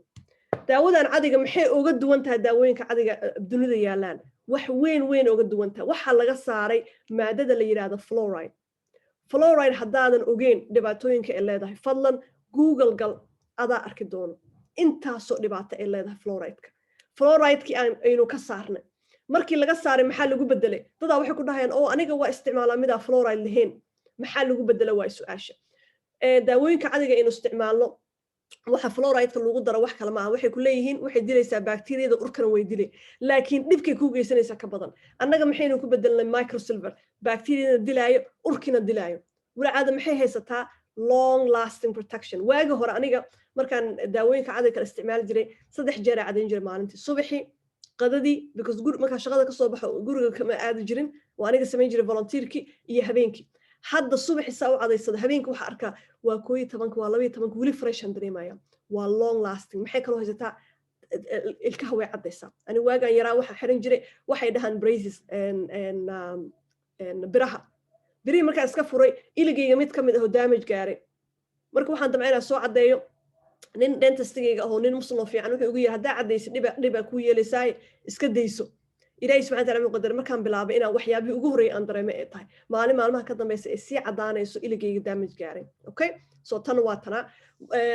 Daawadan cadiga maxay uga duwan tahay daawooyinka cadiga dunida yaalaan? Wax weyn weyn uga duwan tahay. Waxaa laga saaray maadada la yidhaahdo fluoride. Fluoride haddaadan ogeyn dhibaatooyinka ay leedahay, fadlan Google gal, adaa arki doono intaasoo dhibaato ay leedahay fluoride-ka. Fluoride-kii aynu ka saarnay, markii laga saaray maxaa lagu bedelay? Dadaa waxay ku dhahayaan, "Oo aniga waa isticmaalaa midaa fluoride lahayn, maxaa lagu bedela?" Waa su-aasha. Daawooyinka cadiga aynu isticmaalno waxa fluoride-ka lagu daro wax kale maaha. Waxay ku leeyihiin waxay dilaysaa bacteriyada, urkana way dilay, laakiin dhibkay kuu geysanaysaa ka badan. Annaga maxaynu ku bedelnay? Microsilver bacteriyada dilaayo, urkina dilaayo. Walacaada maxay haysataa? Long lasting protection. Waagi hore aniga markaan daawooyinka cadiga kale isticmaali jiray, 3 jeer aa cadayn jiray maalintii: subaxii, qadadii, because markaa shaqada kasoo baxo guriga kama aadi jirin, waa aniga samayn jiray volunteerkii, iyo habeenkii. Hadda subaxi saa u cadaysada, habeenkii waxaa arkaa waa 11-ka, waa 12-ka, weli freshan dareemaya. Waa long lasting. Maxay kaloo haysataa? Ilkaha way caddaysaa. Ani waagaan yaraa waxaa xiran jiray waxay dhahaan braces, biraha. Birihii markaan iska furay, iligayga mid ka mid ahoo damage gaaray. Marka waxaan damca inaan soo caddeeyo. Nin dentistigayga ahoo nin Muslim oo fiican wuxuu igu yiri, "Haddaa caddaysid, dhiba dhibaa kuu yeelaysaay, iska dayso." Ilaahay subxana taala wuxuu qadaray markaan bilaabay inaan waxyaabihii ugu horreeyay aan dareemo ay tahay maalin maalmaha ka dambeysa ay sii caddaanayso iligayga damage gaaray. Okay, so tan waa tana.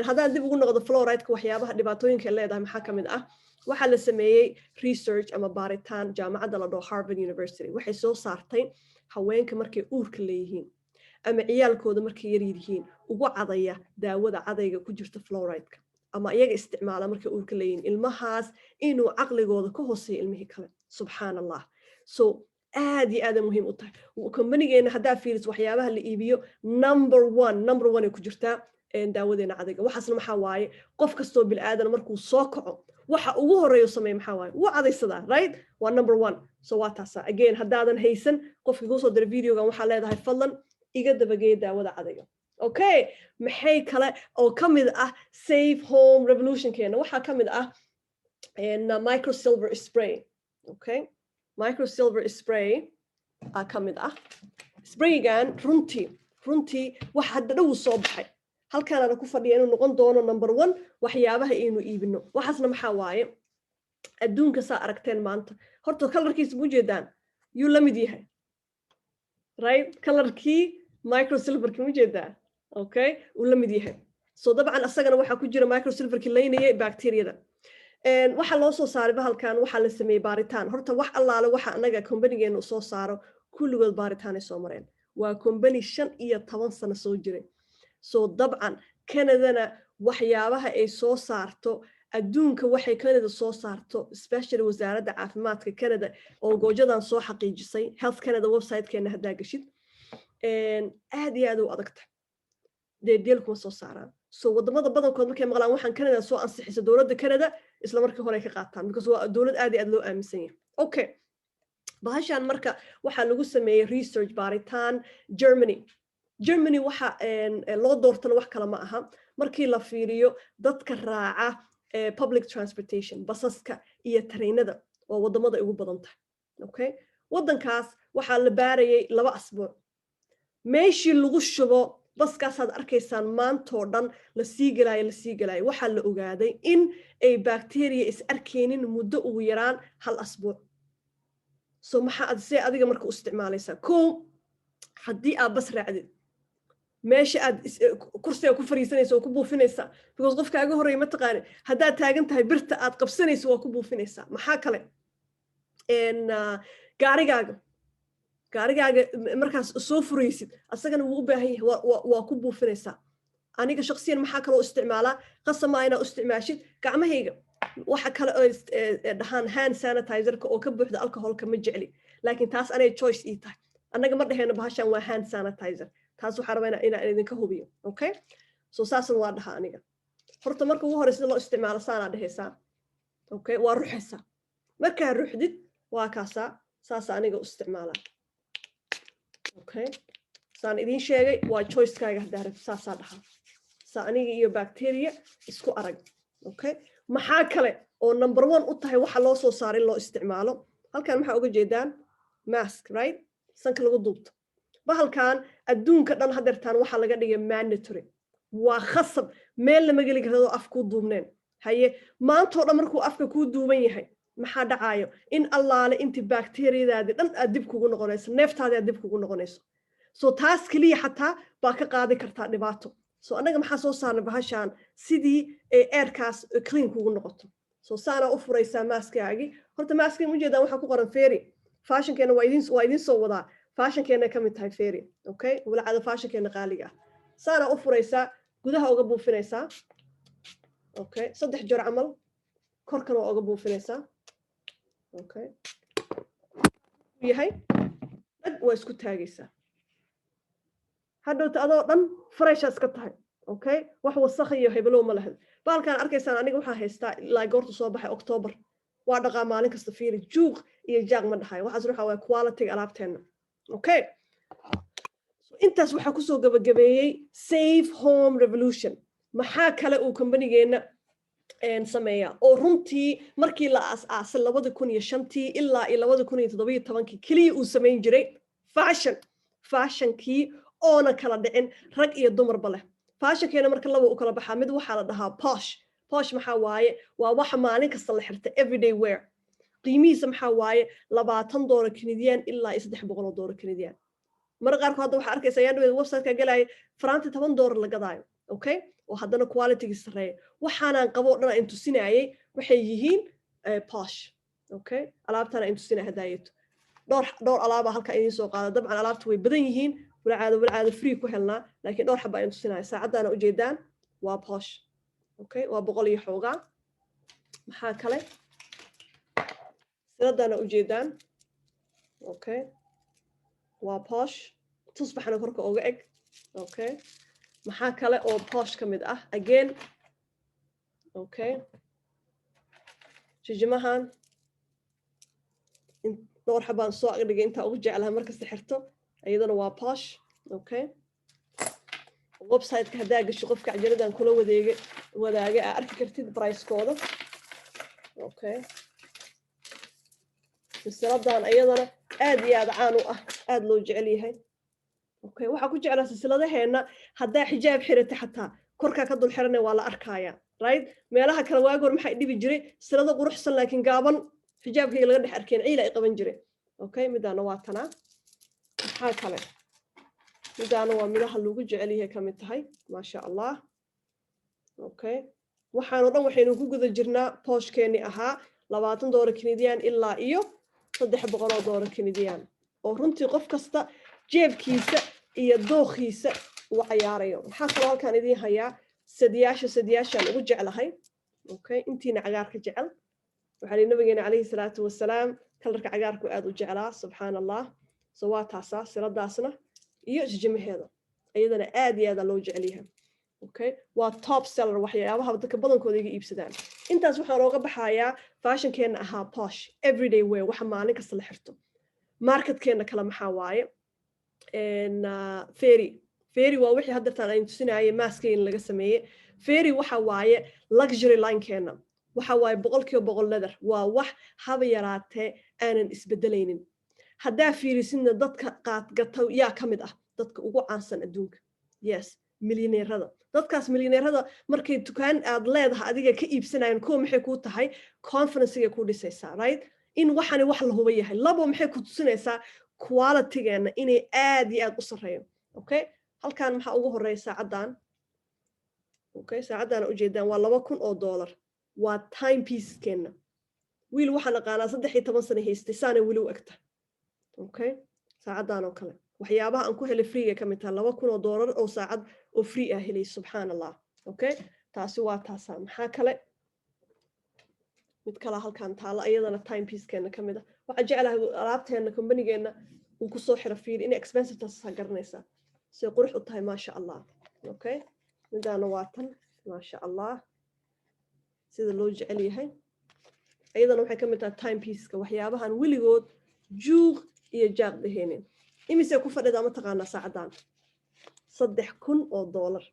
Haddaan dib ugu noqdo fluoride-ka, waxyaabaha dhibaatooyinka ay leedahay maxaa ka mid ah? Waxaa la sameeyey research ama baaritaan. Jaamacadda la dhaho Harvard University waxay soo saartay haweenka markay uurka leeyihiin ama ciyaalkooda markay yar yihiin ugu cadaya daawada cadayga ku jirta fluoride-ka, ama iyaga isticmaala markay uurka leeyihiin, ilmahaas inuu caqligooda ka hooseeyo ilmihii kale. Subxaan Allah. So aad iyo aada muhiim u tahay. Companygeena haddaa fiiris, waxyaabaha la iibiyo number one, number one ay ku jirtaa daawadeena cadayga. Waxaasna maxaa waaye? Qof kastoo bilaadan markuu soo kaco, waxa ugu horeeyo sameey maxaa waaye? Wuu cadaysadaa, right? Waa number one. So waa taasa. Again, haddaadan haysan, qofkii kuu soo diray videogan waxaa leedahay, "Fadlan iga dabageeya daawada cadayga." Okay, maxay kale oo ka mid ah Safe Home Revolutionkeena? Waxaa ka mid ah microsilver spray. Okay, microsilver spray aa ka mid ah. Spraygan runtii wax hadda dhow soo baxay, halkaanaana ku fadhiya inuu noqon doono number one waxyaabaha aynu iibino. Waxaasna maxaa waaye? Adduunka saa aragteen maanta, horta colorkiisa ma ujeedaan? Yuu la mid yahay, right? Colorkii microsilverki ma ujeedaa? Okay, uu la mid yahay. So dabcan asagana waxaa ku jira microsilverki laynayay bacteriyada. Waxaa loo soo saaray bahalkan, waxaa la sameeyey baaritaan. Horta wax allaale waxa anaga companygeena soo saaro, kulligood baaritaanay soo mareen. Waa company 15 sano soo jiray. So dabcan Canadana waxyaabaha ay soo saarto, adduunka waxay Canada soo saarto, especially Wasaaradda Caafimaadka Canada oo goojadan soo xaqiijisay, Health Canada websitekeena haddaa geshid, aad iyo aad u adagta dee deel kuma soo saaraan. So wadamada badankood markay maqlaan waxaan Canada soo ansixisa, dowladda Canada, isla markii hore ka qaataan, because waa dowlad aad iyo aad loo aaminsan yahay. Okay, bahashan marka waxaa lagu sameeyey research, baaritaan, Germany. Germany waxa loo doortana wax kale ma aha. Markii la fiiriyo dadka raaca public transportation, basaska iyo tareenada, waa wadamada ugu badan tahay. Okay, waddankaas waxaa la baarayay 2 asbuuc. Meeshii lagu shubo baskaasaad arkaysaan maantoo dhan lasii gelaayo, lasii gelaayo, waxaa la ogaaday in ay bacteria is arkaynin muddo ugu yaraan hal asbuuc. So maxaa ad see adiga marka u isticmaalaysaa? Ko, haddii aad bas raacdid, meesha aad kursiga ku fariisanaysa oo ku buufinaysaa, because qofkaaga horreeya ma taqaani. Haddaad taagan tahay, birta aad qabsanayso waa ku buufinaysaa. Maxaa kale? Gaarigaaga markaas soo furaysid, asagana wuu u baahan yahay, waa ku buufinaysaa. Aniga shaksiyan maxaa kaloo isticmaalaa? Qasamaa inaa u isticmaashid gacmahayga. Waxa kale oo dhahaan hand sanitizerka oo ka buuxda alcoholka ma jecli, laakiin taas anay choice ii tahay. Annaga ma dhaheyno bahashan waa hand sanitizer. Taas waxaa rabaa inaan idinka hubiyo. Okay, so saasan waa dhahaa aniga. Horta marka ugu horey sida loo isticmaalo saanaa dhehaysaa. Okay, waa ruxaysaa. Markaa ruxdid, waa kaasaa. Saasa aniga u isticmaalaa. Okay, saan idiin sheegay, waa choicekaaga. Haddaa rabto, saasaa dhahaa, saa aniga iyo bacteria isku arag. Okay, maxaa kale oo number one u tahay waxa loo soo saaray in loo isticmaalo? Halkan maxaa uga jeedaan? Mask, right? Sanka lagu duubto. Bahalkan adduunka dhan hadeertaan waxaa laga dhigay mandatory, waa khasab. Meel lama geli kartadoo af kuu duubneen. Haye, maantoo dhan markuu afka kuu duuban yahay, maxaa dhacaayo? In allaale inti bacteriyadaadii dhan aad dib kugu noqonayso, neeftaadii aad dib kugu noqonayso. So taas keliya xataa baa ka qaadi kartaa dhibaato. So annaga maxaa soo saarnay? Bahashaan sidii ay airkaas clean kugu noqoto. So saanaa u furaysaa maskaagii. Horta maskiga ujeedaan waxaa ku qoran Fairy. Fashionkeena waa idin soo wadaa. Fashionkeena ka mid tahay Fairy. Okay, walacada fashionkeena qaaliga ah saanaa u furaysaa, gudaha uga buufinaysaa. Okay, saddex jeer camal korkan waa uga buufinaysaa. Okay, yahay dhag, waa isku taagaysaa. Hadhowta adoo dhan fresha iska tahay. Okay, wax wasakh iyo hebelow ma lahayd. Baalkaan arkaysaan aniga waxaa haystaa ilaa goortu soo baxay, October. Waa dhaqaa maalin kasta. Fiiri, juuq iyo jaaq ma dhahayo. Waxaas waxa waaya quality alaabteenna. Okay, intaas waxaa kusoo gabagabeeyey Safe Home Revolution. Maxaa kale uu companygeenna sameeya oo runtii markii la aas-aasay 2005-tii ilaa iyo 2017-kii keliya uu samayn jiray? Fashion. Fashionkii oona kala dhicin, rag iyo dumarba leh. Fashionkeena marka laba u kala baxaa. Mid waxaa la dhahaa posh. Posh maxaa waaye? Waa waxa maalin kasta la xirta, everyday wear. Qiimihiisa maxaa waaye? $20 Canadian ilaa iyo $300 Canadian. Marka qaarkood hadda waxaa arkaysa, ayaan dhaweed websiteka galaya, faraanti $10 la gadaayo, okay, oo haddana qualitygii sarreeya. Waxaanaan qabo o dhan aan tusinayay waxay yihiin posh, okay. Alaabtana aan tusinaya hadaayeto, dhowr dhowr alaaba halka idiin soo qaada. Dabcan alaabta way badan yihiin, walcaado walcaado free ku helnaa, laakiin dhowr xaba ayaan tusinaya. Saacaddaana ujeedaan waa posh, okay, waa 100 iyo xoogaa. Maxaa kale? Siladaana ujeedaan, okay, waa posh, tusbaxna korka oga eg, okay. Maxaa kale oo posh ka mid ah again? Okay, jijimahan dhowr xabaan soo agdhigay, intaa ugu jeclaha markasta xirto. Iyadana waa posh, okay. Websiteka haddaa gasho, qofka cajaladan kula wadeega wadaagay, aa arki kartid pricekooda, okay. Silsiladan iyadana aad iyo aad caan u ah, aad loo jecel yahay, okay. Waxaa ku jeclaa silsiladaheenna, haddaa xijaab xirata xataa korkaa ka dul xirana waa la arkaaya, right? Meelaha kale waagi hor maxaa dhibi jiray? Silado quruxsan laakiin gaaban, xijaabkayga laga dhex arkeen, ciila ay qaban jiray, okay. Midaana waa tanaa. Maxaa kale? Midaana waa midaha lagu jecel yahay ka mid tahay, maasha Allah, okay. Waxaanoo dhan waxaynu ku guda jirnaa poshkeeni ahaa $20 Canadian ilaa iyo $300 Canadian, oo runtii qof kasta jeebkiisa iyo dookhiisa uu cayaarayo. Maxaa kaloo halkaan idiin hayaa? Sadiyaasha, sadiyaashaan ugu jeclahay, okay. Intiina cagaarka jecel, waxaa lihi nabigeena calayhi salaatu wasalaam colorka cagaarku aad u jeclaa, subxaan Allah. So waa taasaa siladaasna iyo jijimaheeda, iyadana aad iyo aada loo jecel yahay, okay. Waa top seller, waxyaabaha dadka badankooda iga iibsadaan. Intaas waxaan ooga baxayaa fashionkeenna ahaa posh, everyday wear, waxa maalin kasta la xirto. Marketkeena kale maxaa waaye? Feri. Feri waa wixii haddeertaan ayn tusinaaye maaskeen laga sameeyey. Feri waxa waaye luxury linekeena, waxa waaye 100% leather. Waa wax haba yaraatee aanan isbedelaynin. Haddaa fiirisidna, dadka qaadgata yaa ka mid ah dadka ugu caansan adduunka? Yes, milyaneerada. Dadkaas milyaneerada markay dukaan aad leedahay adiga ka iibsanayaan, kuwa maxay kuu tahay? Confidencegay ku dhisaysaa, right? In waxani wax la huba yahay. Labo, maxay ku tusinaysaa? Qualitygeena inay aad iyo aad u sarreeyo, okay. Halkan maxaa ugu horeeya? Saacaddan, okay. Saacaddaana ujeedaan waa $2,000. Waa time pieceskeenna. Wiil waxaan aqaanaa 13 sano haystay, saanay weli u egta, okay. Saacaddan oo kale waxyaabaha aan ku helay freega ka mid tahay. $2,000 oo saacad oo free ah helay, subxaan Allah, okay. Taasi waa taasaa. Maxaa kale? Mid kalaa halkan taalla, iyadana time piecekeena ka mid ah. Waxaa jeclahay alaabteena companygeenna uu kusoo xiro. Fiir inay expensive taasaa garanaysaa, say qurux u tahay, maasha Allah, okay. Midaana waa tan, maasha Allah, sida loo jecel yahay. Iyadana waxay ka mid tahay time pieceska, waxyaabahan weligood juuq iyo jaaq dheheenin. Imisay ku fadhidaa ma taqaanaa saacaddan? $3,000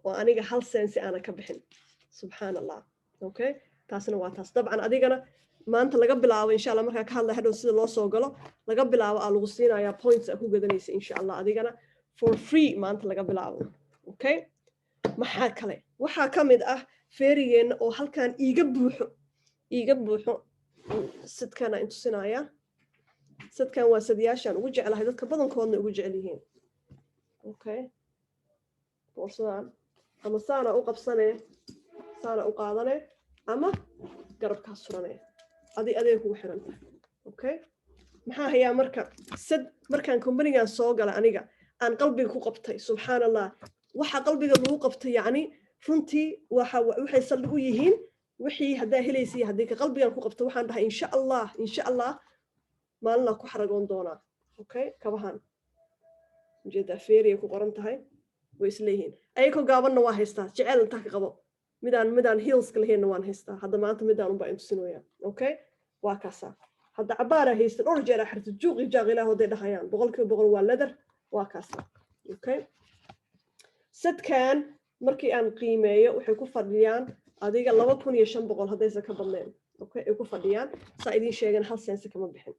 oo aniga hal sensi aanan ka bixin, subxaan Allah, okay. Taasna waa taas. Dabcan adigana maanta laga bilaabo, insha Allah, markaa ka hadlay hadhow sida loo soo galo, laga bilaabo aa lagu siinayaa points aa ku gadanaysa, insha Allah, adigana for free maanta laga bilaabo, okay. Maxaa kale? Waxaa ka mid ah feerigeenna oo halkan iiga buuxo, iiga buuxo. Sidkana in tusinaya. Sidkan waa sadiyaashaan ugu jeclahay, dadka badankoodna ugu jecel yihiin, okay. Boorsadan ama saana u qabsanee, saana u qaadane, ama garabkaa surane, adeeg kugu xiran tahay, okay. Maxaa hayaa marka? Sad markaan companygan soo gala, aniga aan qalbiga ku qabtay, subxaan Allah, waxa qalbiga lagu qabtay, yacni runtii waxa waxay saldhig u yihiin wixii haddaa helaysa iyo haddii ka qalbigan ku qabto. Waxaan dhahay, insha Allah, insha Allah, maalinaa ku xaragoon doonaa, okay. Kabahan ujeedaa, feeriya ku qoran tahay, way isleeyihiin. Ayakoo gaabanna waa haystaa, jecel intaa ka qabo. Midaan heelska lahaynna waan haystaa. Hadda maanta midaan unbaa intusinooya, okay. Waa kaasaa. Hadda cabaaraa haysta, dhowr jeer xirta, juuqi jaaq ilaah haday dhahayaan. 100% waa leather. Waa kaasaa, okay. Sadkan markii aan qiimeeyo, waxay ku fadhiyaan adiga 2,500, haddaysan ka badnayn, okay, ay ku fadhiyaan. Saa idiin sheegan, hal sense kama bixin.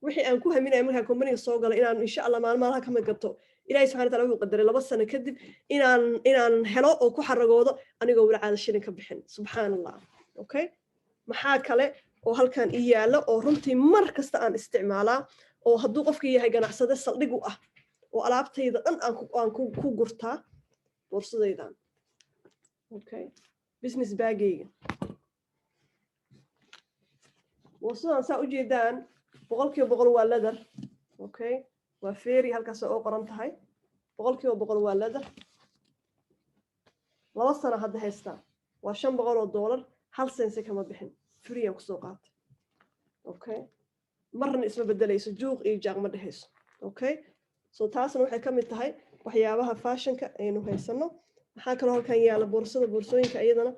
Wixii aan ku haminaya markaan companyga soo galay inaan, insha Allah, maalmaha ka mid gato, Ilahi subxana wataala wuxuu qadaray 2 sano kadib inaan helo oo ku xaragoodo anigoo weli caada shilin ka bixin. Subxaan Allah. Okay, maxaa kale oo halkan ii yaalo oo runtii mar kasta aan isticmaalaa, oo hadduu qofka yahay ganacsade saldhig u ah, oo alaabtayda dhan aan ku gurtaa? Boorsadaydan, okay, business bagayga. Boorsadan saa ujeedaan 100% waa leather. Okay, waa Feri, halkaas oo qoran tahay. 100% waa leather. 2 sano hadda haystaa. Waa $500. Hal sense kama bixin, free aan kusoo qaatay. Okay, marna isma bedelayso, juuq iyo jaaq ma dhehayso. Okay, so taasna waxay ka mid tahay waxyaabaha fashionka aynu haysano. Maxaa kaloo halkan yaala? Boorsada, boorsooyinka iyadana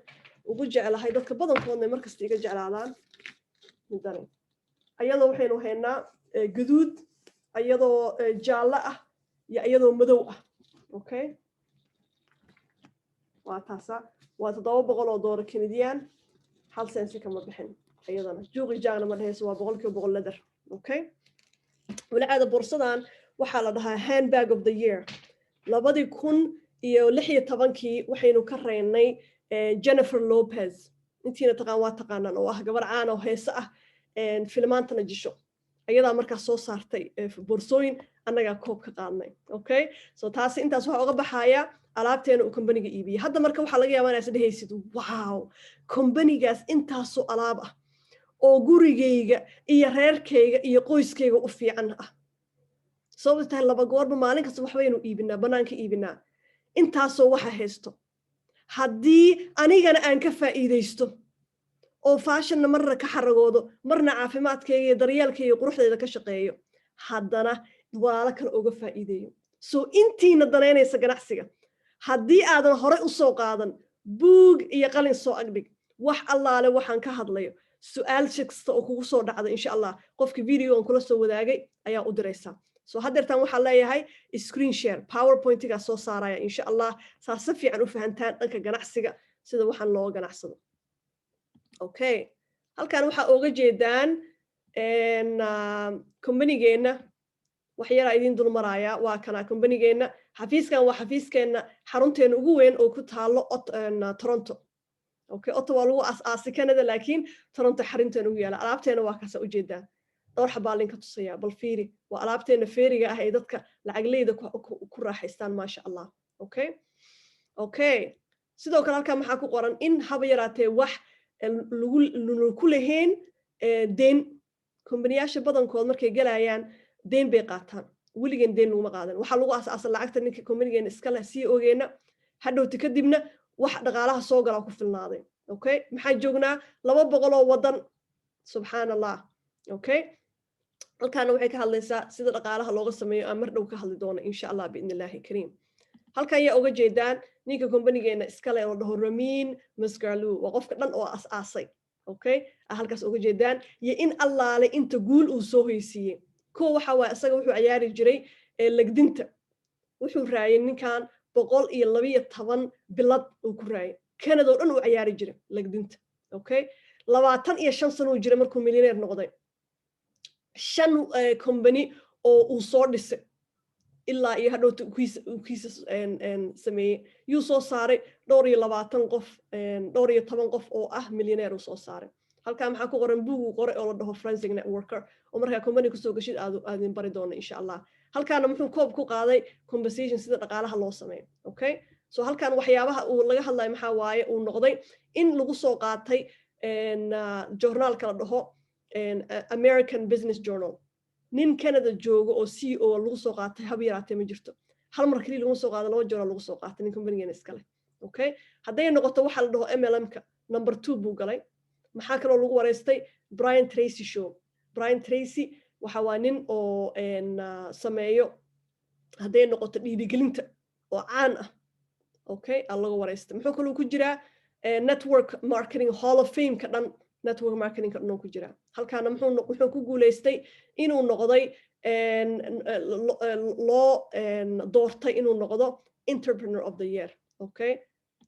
ugu jeclahay, dadka badankoodna markasta iga jeclaadaan, midani. Ayadoo waxaynu haynaa gaduud, iyadoo jaallo ah iyo iyadoo madow ah. Okay, waa taasa. Waa $700 Canadian. Hal sensi kama bixin, iyadana juuqi jaagna ma dhehayso. Waa 100% leather. Okay, walicaada boorsadan waxaa la dhahaa Handbag of the Year 2016-kii. Waxaynu ka reynay Jennifer Lopez. Intiina taqaan waa taqaanaan, oo ah gabar caan oo heese ah, filmaantana jisho. Ayadaa markaas soo saartay boorsooyin, annagaa koob ka qaadnay. Okay, so taasi intaas waxaa uga baxaya alaabteena uu companyga iibiyey. Hadda marka waxaa laga yaabaa inaad isdhehaysid, "Wow, companygaas intaasoo alaab ah oo gurigayga iyo reerkayga iyo qoyskayga u fiican ah, sababta tahay laba goorba maalin kasta waxbaynu iibinaa, bannaanka iibinaa, intaasoo waxa haysto, haddii anigana aan ka faa'iidaysto oo fashionna marna ka xaragoodo, marna caafimaadkayga iyo daryeelkayga iyo quruxdayda ka shaqeeyo, haddana walaalo kale uga faa'iideeyo." So intiina danaynaysa ganacsiga, haddii aadan horey u soo qaadan buug iyo qalin, soo agdhig. Wax allaale waxaan ka hadlayo, su-aal kasta oo kugu soo dhacda, insha Allah, qofka videogan kula soo wadaagay ayaa u diraysaa. So haddeertaan waxaan leeyahay screen share, PowerPointigaa soo saaraya, insha Allah, saa si fiican u fahantaan dhanka ganacsiga, sida waxaan looga ganacsado. Okay, halkan waxaa ooga jeedaan companygeenna. Wax yaraa idiin dul maraaya. Waa kana companygeenna. Xafiiskan waa xafiiskeenna, xarunteena ugu weyn oo ku taalo Toronto. Okay, Ottawa lagu aas-aasay Canada, laakiin Toronto xarunteena ugu yaala. Alaabteena waa kaasa ujeedaa. Dhowr xabaalin ka tusaya. Bal fiiri, waa alaabteena Feriga ah ee dadka lacagleyda ku raaxaystaan, maasha Allah. Okay, sidoo kale halkan maxaa ku qoran? In haba yaraatee wax lagu ku lahayn deen. Kombaniyaasha badankood markay galayaan deen bay qaataan. Weligeen deen laguma qaadan. Waxaa lagu aas-aasa lacagta ninka kombanigeena iska leh, sii ogeena hadhowti kadibna wax dhaqaalaha soo galaa ku filnaaday. Okay, maxaan joognaa? 200 oo wadan, subxaan Allah. Okay, halkaana waxay ka hadlaysaa sida dhaqaalaha looga sameeyo, aan mar dhow ka hadli doono, insha Allah, biidni Illaahi kariim. Halkan ayaa uga jeedaan ninka kombanigeena iskale oo dhaho Ramin Mesgarlou. Waa qofka dhan oo as-aasay. Okay, halkaas uga jeedaan iyo in allaale inta guul uu soo hoysiiyey. Kuwa waxa waaye, isaga wuxuu ciyaari jiray legdinta. Wuxuu raayay ninkan 112 bilad uu ku raayay. Canada oo dhan uu ciyaari jiray legdinta. Okay, 25 sano uu jiray markuu millionaire noqday. Shan company oo uu soo dhisay ilaa iyo hadhowta kiisa sameeyey, yuu soo saaray dhowr iyo labaatan qof, dhowr iyo toban qof oo ah millionaire uu soo saaray. Halkaa maxaa ku qoran? Buug uu qoray oo la dhaho Forensic Networker, oo markaa company kusoo gashid aad aadin bari doono, insha Allah. Halkaana muxuu koob ku qaaday? Compensation, sida dhaqaalaha loo sameeyo. Okay, so halkan waxyaabaha uu laga hadlayo maxaa waaye? Uu noqday in lagu soo qaatay journalka la dhaho American Business Journal. Nin Canada joogo oo CEO lagu soo qaatay haba yaraatee ma jirto. Hal mar keliya laguma soo qaado, laba journal lagu soo qaatay nin companygeena iskale. Okay, hadday noqoto waxa la dhaho MLM-ka, number 2 buu galay. Maxaa kaloo lagu wareystay? Brian Tracy Show. Brian Tracy waxa waa nin oo sameeyo hadday noqoto dhiirigelinta oo caan ah. Okay, aa laga wareystay. Muxuu kaloo ku jiraa? Network Marketing Hall of Fame ka dhan, network marketing ka dhan ku jiraa. Halkaana muxuu ku guuleystay? Inuu noqday, loo doortay inuu noqdo Entrepreneur of the Year. Okay,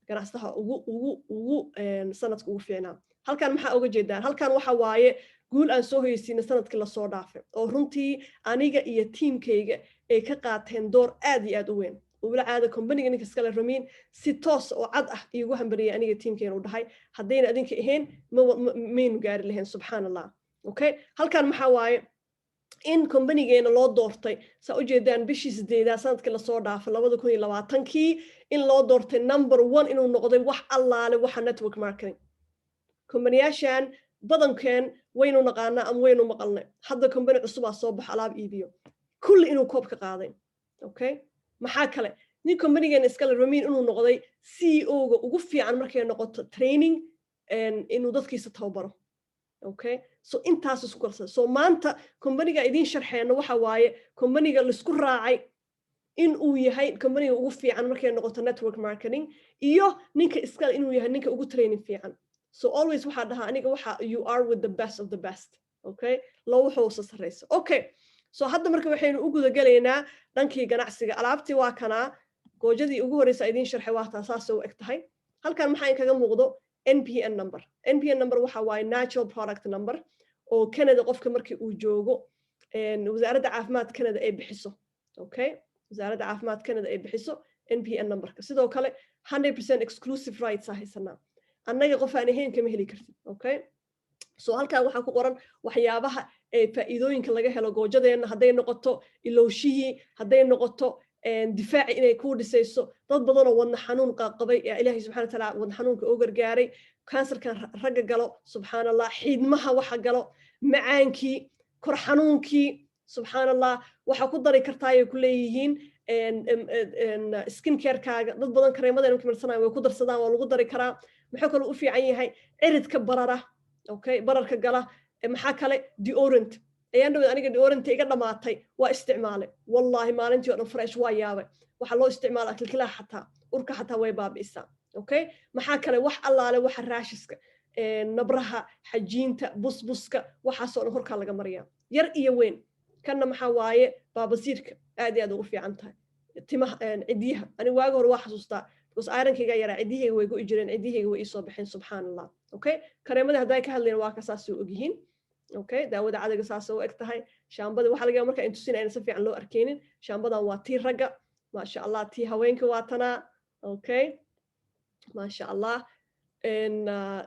ganacsaha ugu sanadka ugu fiicnaa. Halkan maxaa uga jeedaan? Halkan waxa waaye Guul aan soo hoyeysiinay sanadkii lasoo dhaafay, oo runtii aniga iyo teamkayga ay ka qaateen door aad iyo aad u weyn. Ula caada companyga ninka iskale, Ramiin, si toos oo cad ah iigu hambariyay aniga teamkeena. U dhahay, haddayna adinka ahayn, maynu gaari lahayn. Subxaan Allah. Okay, halkan maxaa waaye? In companygeena loo doortay, saa ujeedaan, bishii 8aad sanadkii lasoo dhaafay, 2020kii, in loo doortay number one inuu noqday wax allaale waxa network marketing. Companyyaashan badankeen waynu naqaanaa ama waynu maqalnay. Hadda company cusubaa soo baxo, alaab iibiyo, kulli inuu koob ka qaaday. Okay, maxaa kale? Nin companygeena iskale, Ramiin, inuu noqday CEO-ga ugu fiican markay noqoto training, inuu dadkiisa tababaro. Okay, so intaas isku kalsan. So maanta companyga idiin sharxeeno waxa waaye companyga laisku raacay in uu yahay companyga ugu fiican markay noqoto network marketing, iyo ninka iskale inuu yahay ninka ugu training fiican. So always waxaa dhahaa aniga, waxa you are with the best of the best. Okay, loo wuxuu sarreysa. Okay, so hadda marka waxaynu u gudagelaynaa dhankii ganacsiga. Alaabtii waa kanaa, goojadii ugu horreysa idiin sharxay waa taa, saasay u eg tahay. Halkan maxaa inkaga muuqdo? NPN number. NPN number waxa waaye natural product number oo Canada qofka markii uu joogo Wasaaradda Caafimaad Canada ay bixiso. Okay, Wasaaradda Caafimaad Canada ay bixiso NPN numberka. Sidoo kale 100% exclusive rights aa haysanaa annaga, qof aan ahayn kama heli kartid. Okay, so halkan waxaa ku qoran waxyaabaha ee faa'iidooyinka laga helo goojadeenna, hadday noqoto ilowshihii, hadday noqoto difaaci inay kuu dhisayso. Dad badanoo wadna xanuun qabay ee Ilaahay subxana wataala wadna xanuunka oo gargaaray, kansarkan ragga galo, subxaan Allah, xiidmaha waxa galo, macaankii, kor xanuunkii, subxaan Allah. Waxaa ku dari kartaa ay ku leeyihiin skin carekaaga. Dad badan kareemadan markay marsanayaan way ku darsadaan, waa lagu dari karaa. Muxuu kaloo u fiican yahay? Ciridka barara, okay, bararka gala. Maxaa kale? Deodorant. Ayaan dhawed aniga deodorant iga dhamaatay, waa isticmaalay. Wallahi, maalintii oo dhan fresh, waa yaabay. Waxaa loo isticmaalaa kilkilaha, xataa urka xataa way baabi'isaa. Okay, maxaa kale? Wax allaale waxa rasheska, nabraha, xajiinta, busbuska, waxaasoo dhan korkaa laga mariyaa, yar iyo weyn. Kanna maxaa waaye? Baabasiirka aad iyo aad ugu fiican tahay. Timaha, cidyaha, ani waagi hore waa xasuustaa, because ironkayga yaraa, cidyahayga way go'i jireen, cidyahayga way iisoo baxeen, subxaan Allah. Okay, kareemadii hadday ka hadlayn, waa ka saasay u ogyihiin. Okay, daawada cadayga saasay u eg tahay. Shaambadii waxaa laga yaaba marka intusin ayna si fiican loo arkeynin. Shaambadan waa tii ragga, maasha Allah. Tii haweenka waa tanaa. Okay, maasha Allah.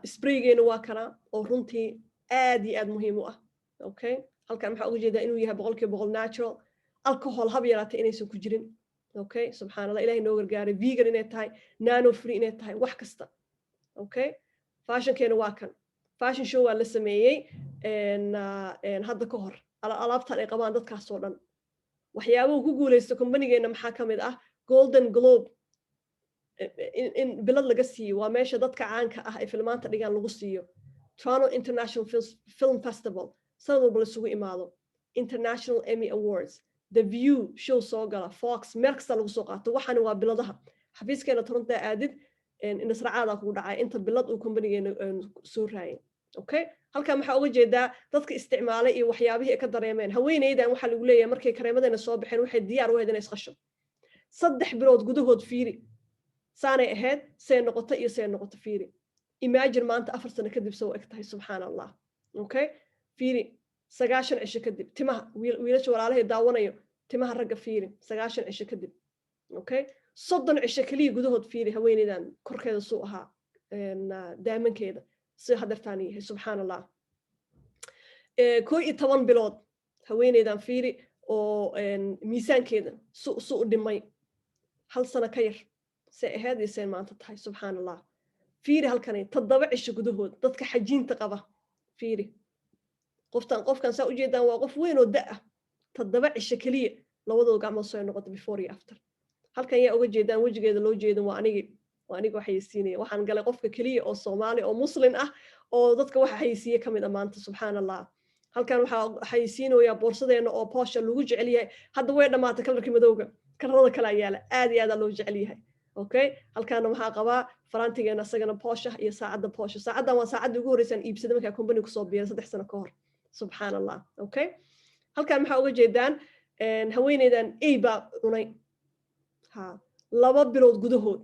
Spraygeena waa kana, oo runtii aad iyo aad muhiim u ah. Okay, halkan maxaa uga jeedaa? Inuu yahay 100% natural, alcohol hab yaraatay inaysan ku jirin. Okay, subxaan Allah, Ilahay noo gargaaray. Vegan inay tahay, nano free inay tahay, wax kasta. Okay, fashionkeena waa kan. Fashion show waa la sameeyey hadda ka hor, alaabtan ay qabaan dadkaasoo dhan. Waxyaabuhu ku guuleysta companygeena maxaa ka mid ah? Golden Globe in bilad laga siiyo, waa meesha dadka caanka ah ay filmaanta dhigaan lagu siiyo. Toronto International Film Festival sanad walba laisugu imaado, International Emmy Awards, The View show soo gala, Fox, meel kasta lagu soo qaato. Waxaani waa biladaha. Xafiiskeena Toronto aadid, indhasracaadaa kugu dhacay inta bilad uu companygeena soo raayay. Okay, halkan maxaa uga jeedaa? Dadka isticmaalay iyo waxyaabihii ay ka dareemeen. Haweeneydan waxaa lagu leeyahay, markay kareemadeena soo baxeen, waxay diyaar u ahayd inay isqasho 3 bilood gudahood. Fiiri saanay ahayd, say noqoto iyo say noqoto. Fiiri, imagine maanta 4 sano kadib soo eg tahay, subxaan Allah. Okay, fiiri 90 cisho kadib timaha wiilasha walaalahay daawanayo, timaha ragga fiiri 90 cisho kadib. Okay, 30 cisho keliya gudahood fiiri haweeneydan korkeeda suu ahaa, daamankeeda si hadeertaan yahay, subxaan Allah. 11 bilood haweeneydan fiiri oo miisaankeeda su u dhimay, hal sano ka yar say ahayd iyo say maanta tahay, subxaan Allah. Fiiri halkani, 7 cisho gudahood dadka xajiinta qaba. Fiiri qoftan, qofkan saa ujeedaan waa qof weyn oo da ah. 7 cisho keliya labadooda gacmood soo noqota, before iyo after. Halkan yaa uga jeedaan wejigeeda loo jeedin? Waa anigi, waa aniga xayeysiinaya. Waxaan galay qofka keliya oo Soomaali oo Muslin ah oo dadka waxa xayeysiiye ka mid a maanta, subxaan Allah. Halkan waxaa xayeysiinayaa boorsadeena oo poshka lagu jecel yahay. Hadda way dhammaatay colorkii madowga, colorada kale ayaa aad iyo aada loo jecel yahay. Okay, halkaana waxaa qabaa farantigeena, isagana posh ah, iyo saacadda posh. Saacaddan waa saacaddii ugu horreysaan iibsaday markaa company kusoo biiray 3 sano ka hor, subxaan Allah. Okay, halkan maxaa uga jeedaan? Haweeneydan ey baa cunay ha 2 bilood gudahood.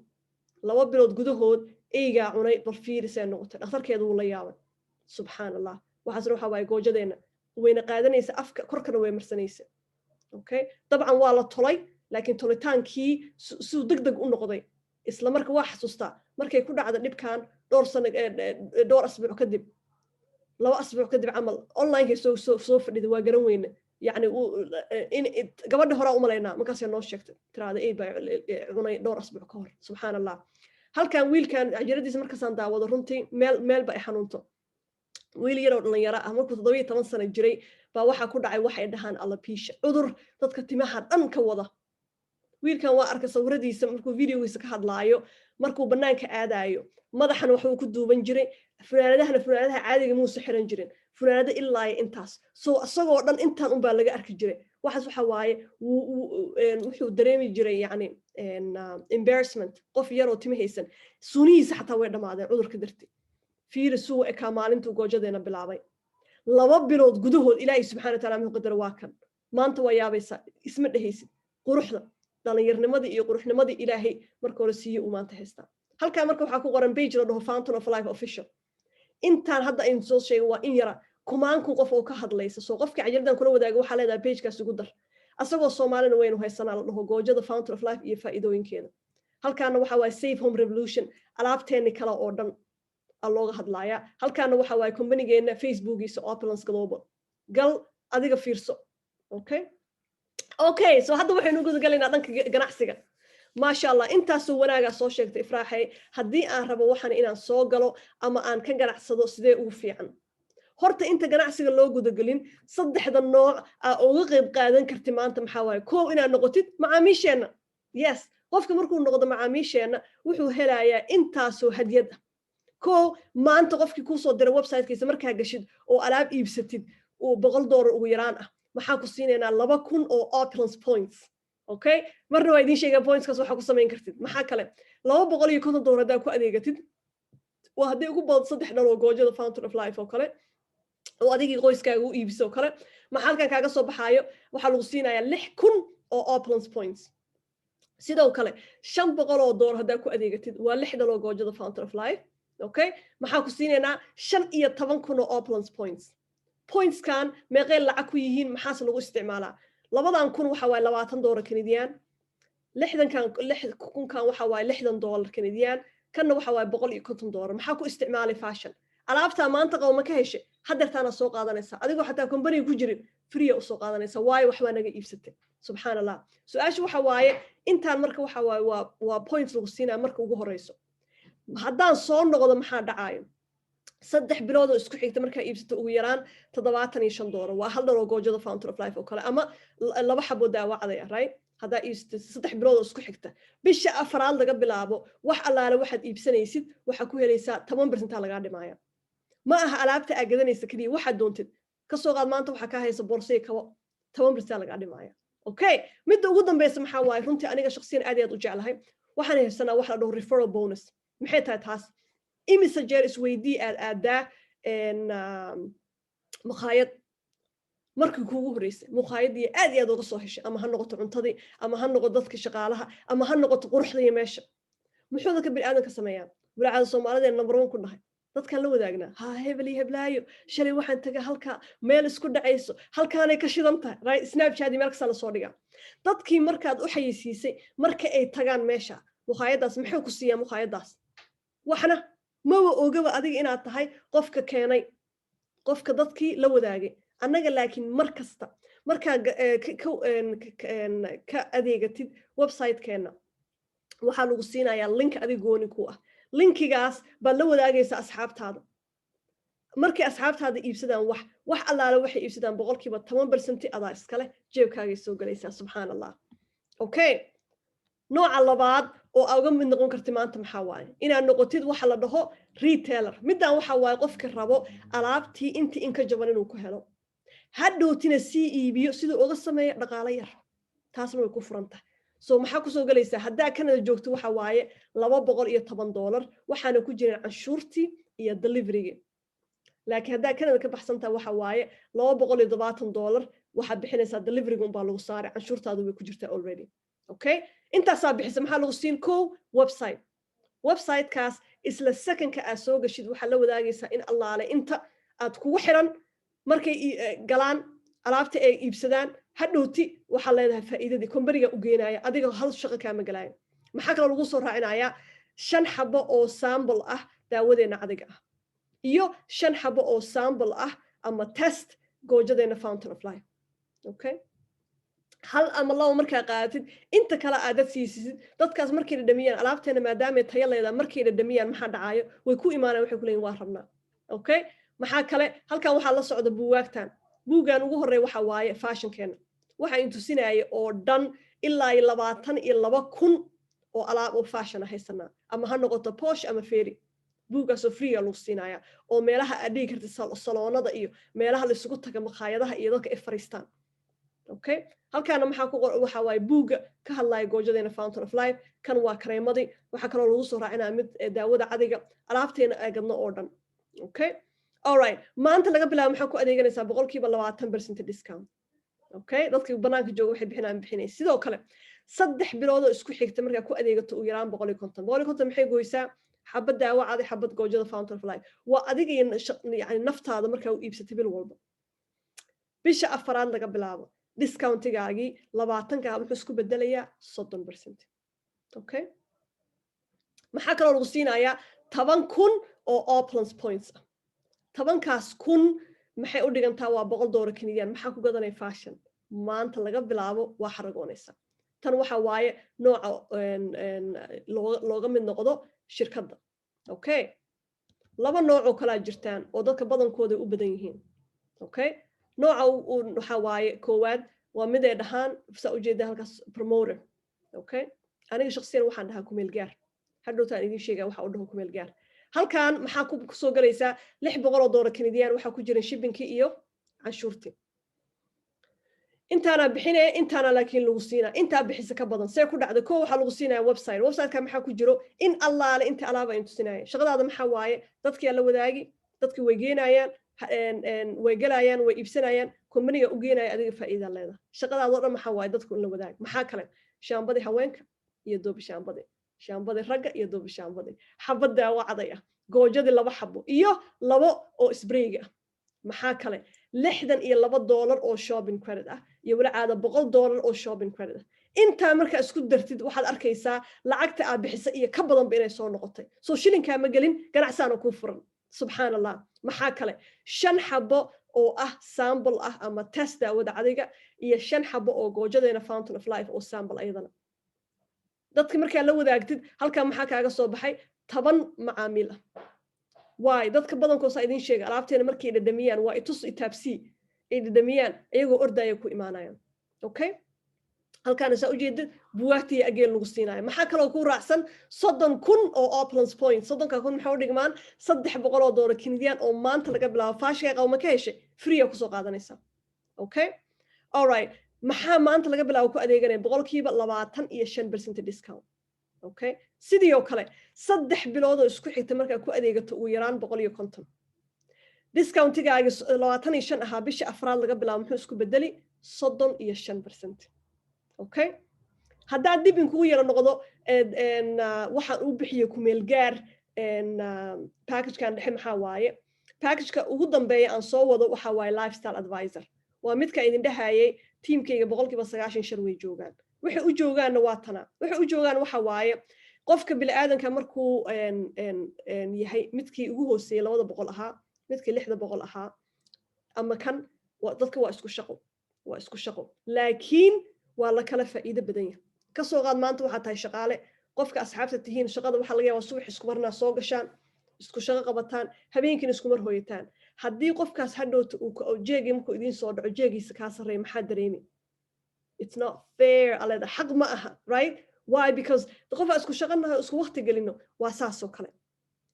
2 bilood gudahood eygaa cunay. Bal fiirisee noqotay, dhakhtarkeeda wuu la yaabay, subxaan Allah. Waxaasna waxa waaye goojadeenna, wayna qaadanaysa, afka korkana way marsanaysa. Okay, dabcan waa la tolay, laakiin tolitaankii siduu deg deg u noqday isla marka. Waa xasuustaa markay ku dhacda dhibkan dhowr sano, dhowr asbuuc kadib, 2 asbuuc kadib camal, onlinekay soo fadhida. Waa garan weyne, yacni in gabadha horaa umalaynaa markaasay noo sheegtay, tiraada ey baa cunay dhowr asbuuc ka hor. Subxaan Allah. Halkan wiilkan cajaladiisa markaasaan daawado, runtii meel meelba ay xanuunto. Wiil yaroo dhalinyaro ah, markuu 17 sano jiray baa waxaa ku dhacay waxay dhahaan alopecia, cudur dadka timaha dhan ka wada. Wiilkan waa arkay sawiradiisa markuu videogiisa ka hadlaayo. Markuu bannaanka aadaayo, madaxana waxbuu ku duuban jiray, funaanadahana funaanadaha caadiga muusa xiran jirin, funaanado ilaayo intaas. So isagoo dhan intaan unbaa laga arki jiray. Waxaas waxa waaye wuxuu dareemi jiray yani embarrassment, qof yaroo timo haysan. Sunihiisa xataa way dhammaadeen cudurka darti. Fiiri suu ekaa maalintuu goojadeena bilaabay. 2 bilood gudahood Ilaahay subxana wa taala muxuu qadara? Waa kan maanta. Waa yaabaysaa, isma dhehaysid. Quruxda dhallinyarnimadii iyo quruxnimadii Ilaahay marka hore siiye uu maanta haystaa. Halkaa marka waxaa ku qoran page la dhaho Fountain of Life Official. Intaan hadda aynu soo sheegay waa in yara kumaankun qof oo ka hadlaysa. Soo qofkii cajaladan kula wadaaga waxaa leedahay pagekaas ugu dar. Asagoo Soomaalina waynu haysanaa, la dhaho goojada Fountain of Life iyo faa'iidooyinkeeda. Halkaana waxa waaye Safe Home Revolution, alaabteeni kale oo dhan aa looga hadlayaa. Halkaana waxa waaye companygeenna Facebookiisa, Opulence Global. Gal adiga, fiirso. Okay, so hadda waxaynu gudagalaynaa dhanka ganacsiga. Maasha Allah, intaasoo wanaagaa soo sheegtay, Ifraaxay. Haddii aan rabo waxaan inaan soo galo ama aan ka ganacsado, sidee ugu fiican? Horta inta ganacsiga loo gudagelin, saddexda nooc aa uga qayb qaadan karti maanta maxaa waaye? Kow, inaad noqotid macaamiisheenna. Yes, qofka markuu noqdo macaamiisheenna, wuxuu helayaa intaasoo hadiyad ah. Kow, maanta qofkii kuusoo diray websitekiisa markaa gashid oo alaab iibsatid oo $100 ugu yaraan ah, maxaa ku siinaynaa? 2000 oo opulence points. Okay, marna waa idiin sheegaa pointskaas waxaa ku samayn kartid. Maxaa kale? $250 haddaa ku adeegatid, waa hadday ugu badan saddex dhal oo goojada Fountain of Life oo kale oo adigii qoyskaaga u iibiso oo kale, maxaa halkan kaaga soo baxaayo? Waxaa lagu siinayaa 6000 oo opulence points. Sidoo kale $500 haddaa ku adeegatid, waa lix dhal oo goojada Fountain of Life. Okay, maxaa ku siinaynaa? 15,000 oo opulence points. Pointskan meeqay lacag ku yihiin? Maxaase lagu isticmaalaa? Labadan kun waxa waaye $20 Canadian, lixdankan, lix kunkan waxa waaye $60 Canadian, kanna waxa waaye $150. Maxaa ku isticmaalay? Fashion alaabtaa maanta qawma ka heshay, hadeertaana soo qaadanaysaa adigoo xataa companyga ku jirin, free usoo qaadanaysa. Waayo, waxbaa naga iibsatay. Subxaan Allah. Su-aasha waxa waaye intaan marka waxa waaye waa points lagu siinaya marka ugu horeyso. Haddaan soo noqdo, maxaa dhacaayo? 3 bilood oo isku xigta markaa iibsato ugu yaraan $75, waa hal dhaloo goojada Fountain of Life oo kale ama laba xabo daawacdaya, right? Haddaa iibsato 3 bilood oo isku xigta, bisha afraad laga bilaabo wax allaale waxaad iibsanaysid waxaa ku helaysaa 10% lagaa dhimaya. Ma aha alaabta aa gadanaysa keliya, waxaad doontid kasoo qaad. Maanta waxaa kaa haysa boorsay, kabo, 10% lagaa dhimaya. Okay, midda ugu dambeysa maxaa waaye? Runtii aniga shakhsiyan aad iyo aad u jeclahay. Waxaan haysanaa wax la dhaho referral bonus. Maxay tahay taas? Imise jeer isweydii aad aadaa maqaayad markii kuugu horreysay, muqaayadii aad iyo aad uga soo heshay, ama ha noqoto cuntadii, ama ha noqoto dadka shaqaalaha, ama ha noqoto quruxda iyo meesha? Muxuu dadka biniaadanka sameeyaan? Walaacada Soomaalideen number one ku dhahay, dadkaan la wadaagnaa, ha hebel iyo heblaayo, shalay waxaan taga halkaa, meel isku dhacayso, halkaanay ka shidan tahay, right? Snapchat iyo meel kastaa lasoo dhigaa. Dadkii markaad u xayeysiisay, marka ay tagaan meesha muqaayadaas, maxay ku siiyaan muqaayadaas? Waxna maba ogaba adiga inaad tahay qofka keenay, qofka dadkii la wadaagay. Annaga laakiin mar kasta markaa ka adeegatid website-keenna, waxaa lagu siinayaa link adiga gooni ku ah. Linkigaas baad la wadaagaysaa asxaabtaada. Markay asxaabtaada iibsadaan wax allaale waxay iibsadaan, 10% adaa iskale, jeebkaagay soo galaysaa. Subxaan Allah. Okay, nooca labaad oo aa uga mid noqon karti maanta maxaa waaye? Inaad noqotid waxa la dhaho retailer. Middan waxa waaye qofka rabo alaabtii intii in ka jaban inuu ku helo, hadhowtina sii iibiyo siduu uga sameeyo dhaqaalo yar. Taasna way ku furan tahay. So maxaa kusoo galaysaa? Haddaa Canada joogto, waxa waaye $210, waxaana ku jiran canshuurtii iyo deliverygii. Laakiin haddaa Canada ka baxsantaha, waxa waaye $270 waxaad bixinaysaa, deliveryga unbaa lagu saaray, canshuurtaadu way ku jirtaa already. Okay, intaasaa bixisa, maxaa lagu siin? Kow, website. Websitekaas isla secondka aad soo gashid, waxaad la wadaagaysaa in allaale inta Aad kugu xiran markay galaan, alaabta ay iibsadaan, hadhowti waxaa leedahay faa'iidadii companyga u geenaya. Adiga hal shaqo kaama galaayo. Maxaa kaloo lagu soo raacinayaa? Shan xabo oo sample ah daawadeena cadiga ah iyo shan xabo oo sample ah ama test goojadeena Fountain of Life. Okay, hal ama laba markaa qaadatid, inta kale aad dad siisisid. Dadkaas markay dhadhamiyaan alaabteena, maadaamay tayo leedahay, markay dhadhamiyaan maxaa dhacaayo? Way ku imaanayaan, waxay ku leeyihin, "Waa rabnaa." Okay, maxaa kale? Halkan waxaa la socda buugaagtan. Buuggan ugu horreeya waxa waaye fashionkeena. Waxa in tusinaya oo dhan ilaa iyo 22,000 oo alaab oo fashion ah haysanaa, ama ha noqoto posh ama feri. Buuggaasoo free lagu siinaya oo meelaha aad dhigi kartid, saloonada iyo meelaha laisugu taga, maqaayadaha iyo dadka ay fariistaan. Okay, halkaana maxaa ku qor? Waxa waaye buugga ka hadlaya goojadeena Fountain of Life. Kan waa kareemadii. Waxaa kaloo lagu soo raacinaya mid daawada cadiga, alaabteena ay gadno oo dhan. Okay, alright, maanta laga bilaabo maxaa ku adeeganaysaa? 20% discount. Okay, dadka banaanka jooga waxay bixinayaan bixinay. Sidoo kale 3 bilood oo isku xigta markaa ku adeegato ugu yaraan 150, 150 maxay goysaa? Xabad daawo cadi, xabad goojada Fountain of Life. Waa adiga iyo yani naftaada markaa u iibsatay bil walba. Bisha afaraad laga bilaabo discountigaagii 20-kaa wuxuu isku bedelayaa 30%. Okay, maxaa kaloo lagu siinayaa? 10,000 oo opulence points ah. 10-kaas kun maxay u dhigantaa? Waa $100 Canadian. Maxaa ku gadanaya? Fashion. Maanta laga bilaabo waa xaragoonaysa. Tan waxa waaye nooca looga mid noqdo shirkadda. Okay, laba nooc oo kalaa jirtaan oo dadka badankooda u badan yihiin. Okay, nooca waxa waaye koowaad waa mid ay dhahaan, saa ujeeda halkaas, promoter. Okay, aniga shakhsiyan waxaan dhahaa kumeel gaar. Hadhowtaan idiin sheegaa waxa u dhaho kumeel gaar. Halkan maxaa kusoo galaysaa? $600 Canadian. Waxaa ku jiran shippingkii iyo canshuurtii. Intaanaa bixinaya, intaana laakiin lagu siinaa intaa bixisa ka badan. See ku dhacda? Ko waxaa lagu siinaya website. Websiteka maxaa ku jiro? In allaale inta alaaba in tusinaya. Shaqadaada maxaa waaye? Dadkii la wadaagi, dadkii way geenayaan, way galayaan, way iibsanayaan, companyga u geenaya, adiga faa'iida leedahay. Shaqadaadoo dhan maxaa waaye? Dadku in la wadaag. Maxaa kale? Shaambadii haweenka iyo doobi shaambadii, shaambadii ragga iyo doobi shaambadii, xabad daawo caday ah, goojadii laba xabo iyo labo oo sprayga ah. Maxaa kale? $62 oo shopping credit ah iyo weli caada $100 oo shopping credit ah. Intaa markaa isku dartid, waxaad arkaysaa lacagta aad bixisa iyo ka badanba inay soo noqotay. Soo shilinkaa ma gelin, ganacsaana kuu furan. Subxaan Allah. Maxaa kale? Shan xabo oo ah sample ah ama test daawada cadiga iyo shan xabo oo goojadeena Fountain of Life oo sample ayadana. Dadka markaa la wadaagtid, halkaa maxaa kaaga soo baxay? 10 macaamiil ah. Waay dadka badankoosa idiin sheega, alaabteena markay dhadhamiyaan, waa itus itaabsii, ay dhadhamiyaan, iyagoo ordaya ku imaanayaan. Okay, halkaana saa ujeedid buwaagtiiyo ageel lagu siinayo. Maxaa kaloo ku raacsan? 30,000 oo opulence point. 30-ka kun maxay u dhigmaan? $300 Canadian oo maanta laga bilaabo fashionka qawma ka heshay free kusoo qaadanaysaa. Okay, alright, maxaa maanta laga bilaabo ku adeeganaya? 25% discount. Okay, sidii oo kale 3 bilood oo isku xigta markaa ku adeegato ugu yaraan 150, discountigaagi 25 ahaa bisha afraad laga bilaabo muxuu isku bedeli? 35%. Okay, haddaa dib inkugu yaro noqdo, waxaan uu bixiyey kumeel gaar packagekan dhexe maxaa waaye? Packageka ugu dambeeya aan soo wado waxa waaye lifestyle advisor. Waa midka idin dhahayay teamkayga 95% way joogaan. Waxay u joogaanna waa tana. Waxay u joogaan waxa waaye, qofka bini'aadanka markuu yahay midkii ugu hooseeyey 200 ahaa, midkii 600 ahaa ama kan, dadka waa isku shaqo, waa isku shaqo, laakiin waa la kala faa'iido badan yahay. Kasoo qaad maanta waxaa tahay shaqaale. Qofka asxaabta tihiin shaqada waxaa laga yaabaa subax isku marnaa soo gashaan, isku shaqo qabataan, habeenkiina iskumar hooyataan. Haddii qofkaas hadhowta uu jeegii markuu idiin soo dhaco jeegiisa kaa sarreeya, maxaa dareemi? "It's not fair," aleeda, "xaq ma aha," right? Why? Because qof aan isku shaqanahay, isku waqti gelino. Waa saasoo kale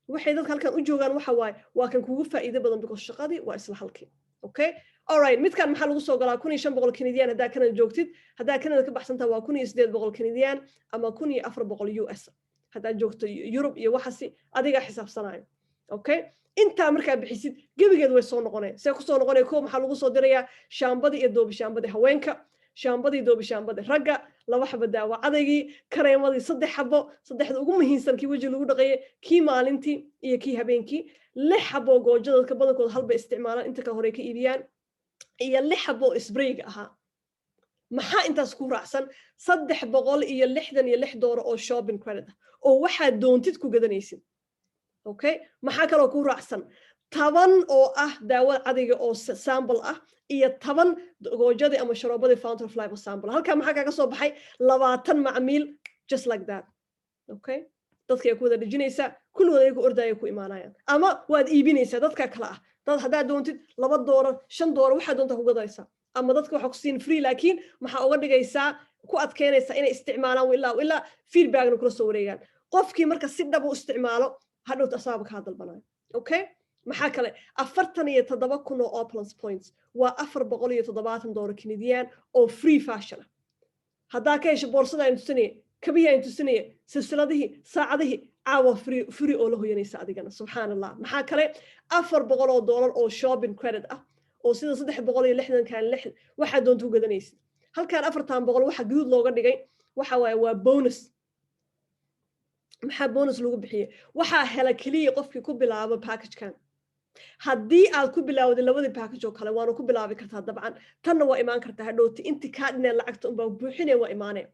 waxay dadka halkan u joogaan. Waxa waaye waa kan kugu faa'iido badan, because shaqadii waa isla halkii. Okay, alright, midkan maxaa lagu soo galaa? 1500 Canadian haddaa Canada joogtid. Haddaa Canada ka baxsantaa, waa 1800 Canadian ama 1400 US. Haddaad joogto Yurub iyo waxaasi, adigaa xisaabsanayo. Okay, intaa markaa bixisid, gebigeed way soo noqonaya. See kusoo noqonaya? Ko maxaa lagu soo dirayaa? Shaambadii iyo doobi shaambadii haweenka. Shaambadii, doobi shaambadii ragga 2 xabo, daawo cadaygii, kareemadii 3 xabo, saddexda ugu muhiimsan, kii weji lagu dhaqayay, kii maalintii iyo kii habeenkii, 6 xabo goojada, dadka badankood halbay isticmaalaan, inta kale horey ka iibiyaan, iyo 6 xabo sprayga ahaa. Maxaa intaas ku raacsan? $366 oo shopping credit ah oo waxaad doontid ku gadanaysid. Okay, maxaa kaloo ku raacsan? 10 oo ah daawada cadayga oo sample ah iyo 10 goojadii ama sharoobadii Fountain of Life oo sample. Halkaa maxaa kaaga soo baxay? 20 macmiil, just like that. Okay, dadka ay ku wada dhejinaysaa, kulligood ayagu ordaya ku imaanayaan, ama waad iibinaysaa dadka kale ah. Dad haddaad doontid $2, $5, waxaad doontaa ku gadaysaa, ama dadka waxaa ku siin free, laakiin maxaa uga dhigaysaa? Ku adkeynaysaa inay isticmaalaan ilaa ilaa feedbackna kula soo wareegaan. Qofkii marka si dhab u isticmaalo, hadhowt asaaba kaa dalbanayo. Okay, maxaa kale? 47,000 oo Opulence points, waa $470 Canadian oo free fashion ah. Haddaa ka hesho boorsada aan tusinaya, kabihii aan tusinaya, silsiladihii, saacadihii, caawa free free oo la hoyanaysa adigana, subxaan Allah. Maxaa kale? $400 oo shopping credit ah, oo sida 360-kan lix waxaa doonta u gadanaysid. Halkaan 400 waxa guduud looga dhigay waxa waaye waa bonus. Maxaa bonus lagu bixiyey? Waxaa hela keliya qofkii ku bilaabo packagekan. Haddii aad ku bilaawday labadii package oo kale, waana ku bilaabi kartaa dabcan, tanna waa imaan kartaa hadhowti, inti kaa dhineen lacagta unbaa buuxinaya, waa imaanaya,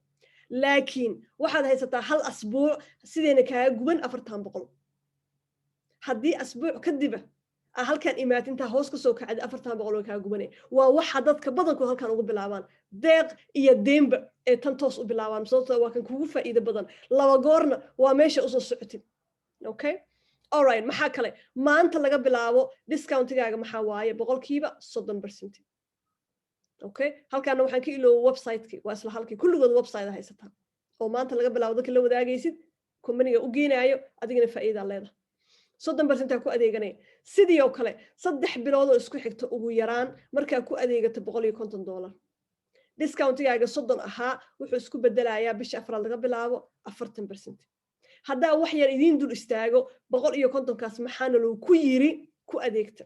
laakiin waxaad haysataa hal asbuuc sidayna kaaga guban 400. Haddii asbuuc kadiba aa halkaan imaat, intaa hoos kasoo kacday, 400 waa kaaga gubanaya. Waa waxa dadka badankood halkaan ugu bilaabaan, deeq iyo deemba ee tan toos u bilaabaan, sababtoo waa kan kugu faa'iido badan, laba goorna waa meesha usoo socotid. Okay, alright, maxaa kale? Maanta laga bilaabo discountigaaga maxaa waaye? 30%. Okay, halkaana waxaan ka ilooba websiteki, waa isla halkii, kulligood website haysataa oo maanta laga bilaabo dadka la wadaagaysid, companyga u geenaayo, adigana faa'iidaa leedahay, 30% ku adeeganaya. Sidii oo kale 3 bilood oo isku xigta ugu yaraan markaa ku adeegato $150, discountigaaga 30 ahaa wuxuu isku bedelayaa bisha afraad laga bilaabo 40%. Haddaa wax yar idiin dul istaago, 150-kaas maxaana loo ku yiri ku adeegta?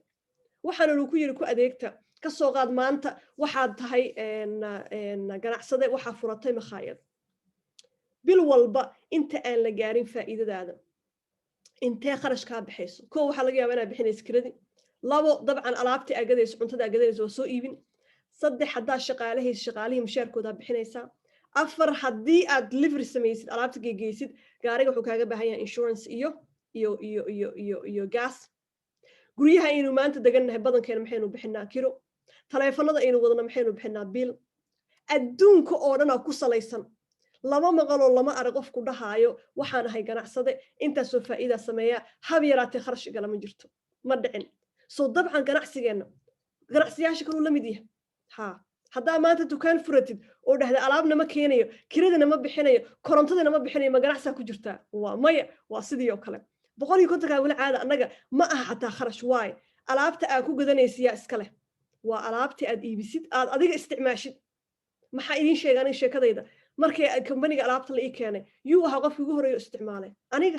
Waxaana loo ku yiri ku adeegta. Kasoo qaad maanta waxaad tahay ganacsade, waxaa furatay makhaayad. Bil walba inta aan la gaarin faa'iidadaada intee kharash kaa baxayso? Ko, waxaa laga yaaba inaad bixinayso kiradi. Labo, dabcan alaabtii aa gadayso, cuntada aa gadanayso waa soo iibin. Saddex, haddaa shaqaalahayso, shaqaalihii mushaarkoodaa bixinaysaa. Afar, haddii aad delivery samaysid, alaabta geegeysid, gaariga wuxuu kaaga baahan yahay insurance iyo gas. Guryaha aynu maanta degannahay badankeena maxaynu bixinaa? Kiro. Taleefanada aynu wadno maxaynu bixinaa? Biil. Adduunka oo dhan aa ku salaysan. Lama maqaloo lama arag qofku dhahaayo, "Waxaan ahay ganacsade, intaasoo faa'iidaa sameeya, hab yaraatee kharash igalama jirto." Ma dhicin. So dabcan ganacsigeenna ganacsiyaasha kaluu la mid yahay. Ha, haddaa maanta dukaan furatid oo dhahda, "Alaabna ma keenayo, kiradana ma bixinayo, korontadana ma bixinayo," ma ganacsaa ku jirtaa? Waa maya. Waa sidii oo kale 150-kaa weli caada annaga ma aha xataa kharash. Waay, alaabta aad ku gadanaysa yaa iska leh? Waa alaabtii aad iibisid, aad adiga isticmaashid. Maxaa idiin sheega aniga sheekadayda? Markii companyga alaabta la ii keenay, yuu ahaa qofkii ugu horreeyo isticmaalay? Aniga,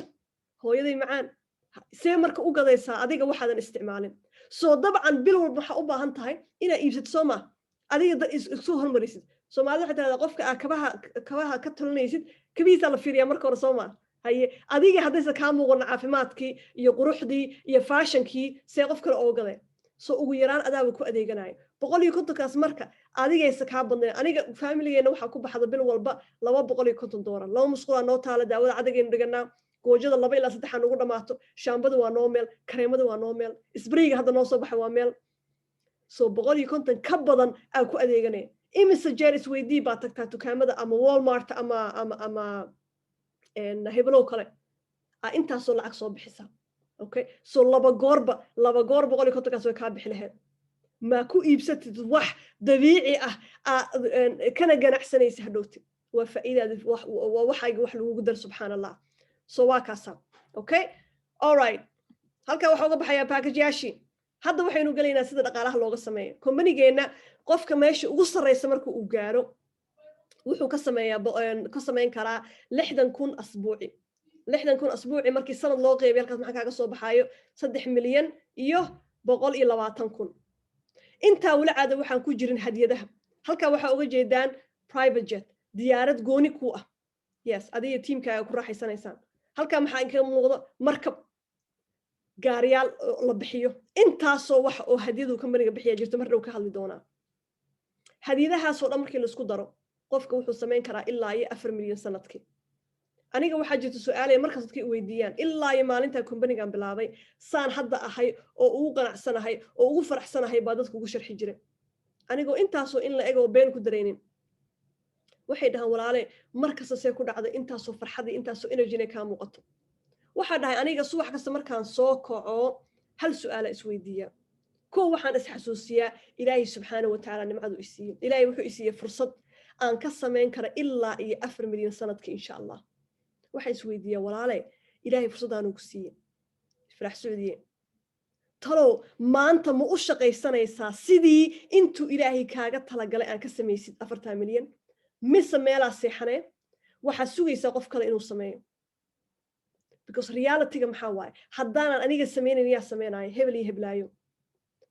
hooyaday macaan. See marka u gadaysaa adiga waxaadan isticmaalin? Soo dabcan bil walba waxaa u baahan tahay inaad iibsato, soo maa? Adiga isu hormarisid. Soomaalida waxay tirahdaa, qofka aa kabaha ka talinaysid kabihiisaa la fiiriyaa marka hore, soo maa? Haye, adiga haddaysa kaa muuqan caafimaadkii iyo quruxdii iyo fashionkii, see qof kale oo gaday? Soo ugu yaraan adaaba ku adeeganayo. 150-kaas marka adigaysa kaa badnayn. Aniga familigeena waxaa ku baxda bil walba $250. Laba musqulaa noo taala, daawada cadagaynu dhiganaa, goojada laba ilaa saddexaa nugu dhammaato, shaambada waa noo meel, kareemada waa noo meel, sprayga hadda noo soo baxa waa meel. So 150 ka badan aa ku adeeganaya. Imise jeer, isweydii, baa tagtaa dukaamada ama Walmart ama hebelow kale aa intaasoo lacag soo bixisa? Okay, so laba goorba, laba goor 150-kaas way kaa bixi lahayd. Ma ku iibsatid wax dabiici ah aa kana ganacsanaysa hadhowti? Waa faa'iidaadi, waa waxayga wax lagugu dar, subxaan Allah. So waa kaasa. Okay, alright, halkaa waxaa uga baxayaa packageyaashii. Hadda waxaynu gelaynaa sida dhaqaalaha looga sameeyo companygeenna. Qofka meesha ugu sarreysa marka uu gaaro, wuxuu ka sameeyaa, ka samayn karaa 60,000 asbuuci. 60,000 asbuuci markii sanad loo qeybiy, halkaas maxaa kaaga soo baxaayo? 3,120,000. Intaa weli caada waxaan ku jirin hadiyadaha. Halkaa waxaa uga jeedaan private jet, diyaarad gooni ku ah, yes, adiga teamkaaga ku raaxaysanaysaan. Halkaa maxaa inkaga muuqdo? Markab, gaariyaal la bixiyo. Intaasoo wax oo hadiyadu companyga bixiya jirto, mar dhow ka hadli doonaa. Hadiyadahaasoo dhan markii laisku daro, qofka wuxuu samayn karaa ilaa iyo 4 milyan sanadkii. Aniga waxaa jirta su-aalaya markaas dadka i weydiiyaan ilaa iyo maalintaa companygan bilaabay. Saan hadda ahay oo ugu qanacsanahay oo ugu faraxsanahay baa dadka ugu sharxi jiray, anigoo intaasoo in la eg oo been ku daraynin. Waxay dhahaan, "Walaale, mar kasta see ku dhacday intaasoo farxadii, intaasoo energy inay kaa muuqato?" Waxaa dhahay, aniga subax kasta markaan soo kaco hal su-aala isweydiiyaa. Kow, waxaan isxasuusiyaa Ilaahay subxaana wa tacaala nimcadu isiiye. Ilaahay wuxuu isiiyey fursad aan ka samayn kara ilaa iyo 4 milyan sanadkii, insha Allah. Waxaa isweydiiyaa, walaale, Ilaahay fursaddaanuu ku siiye, Ifraax Sucdiye, talow maanta ma u shaqaysanaysaa sidii intuu Ilaahay kaaga talagalay aan ka samaysid 4-taa milyan, mise meelaa seexanee waxaad sugaysaa qof kale inuu sameeyo? Because realityga maxaa waaye? Haddaanan aniga samaynayn, yaa sameynaya? Hebel iyo heblaayo?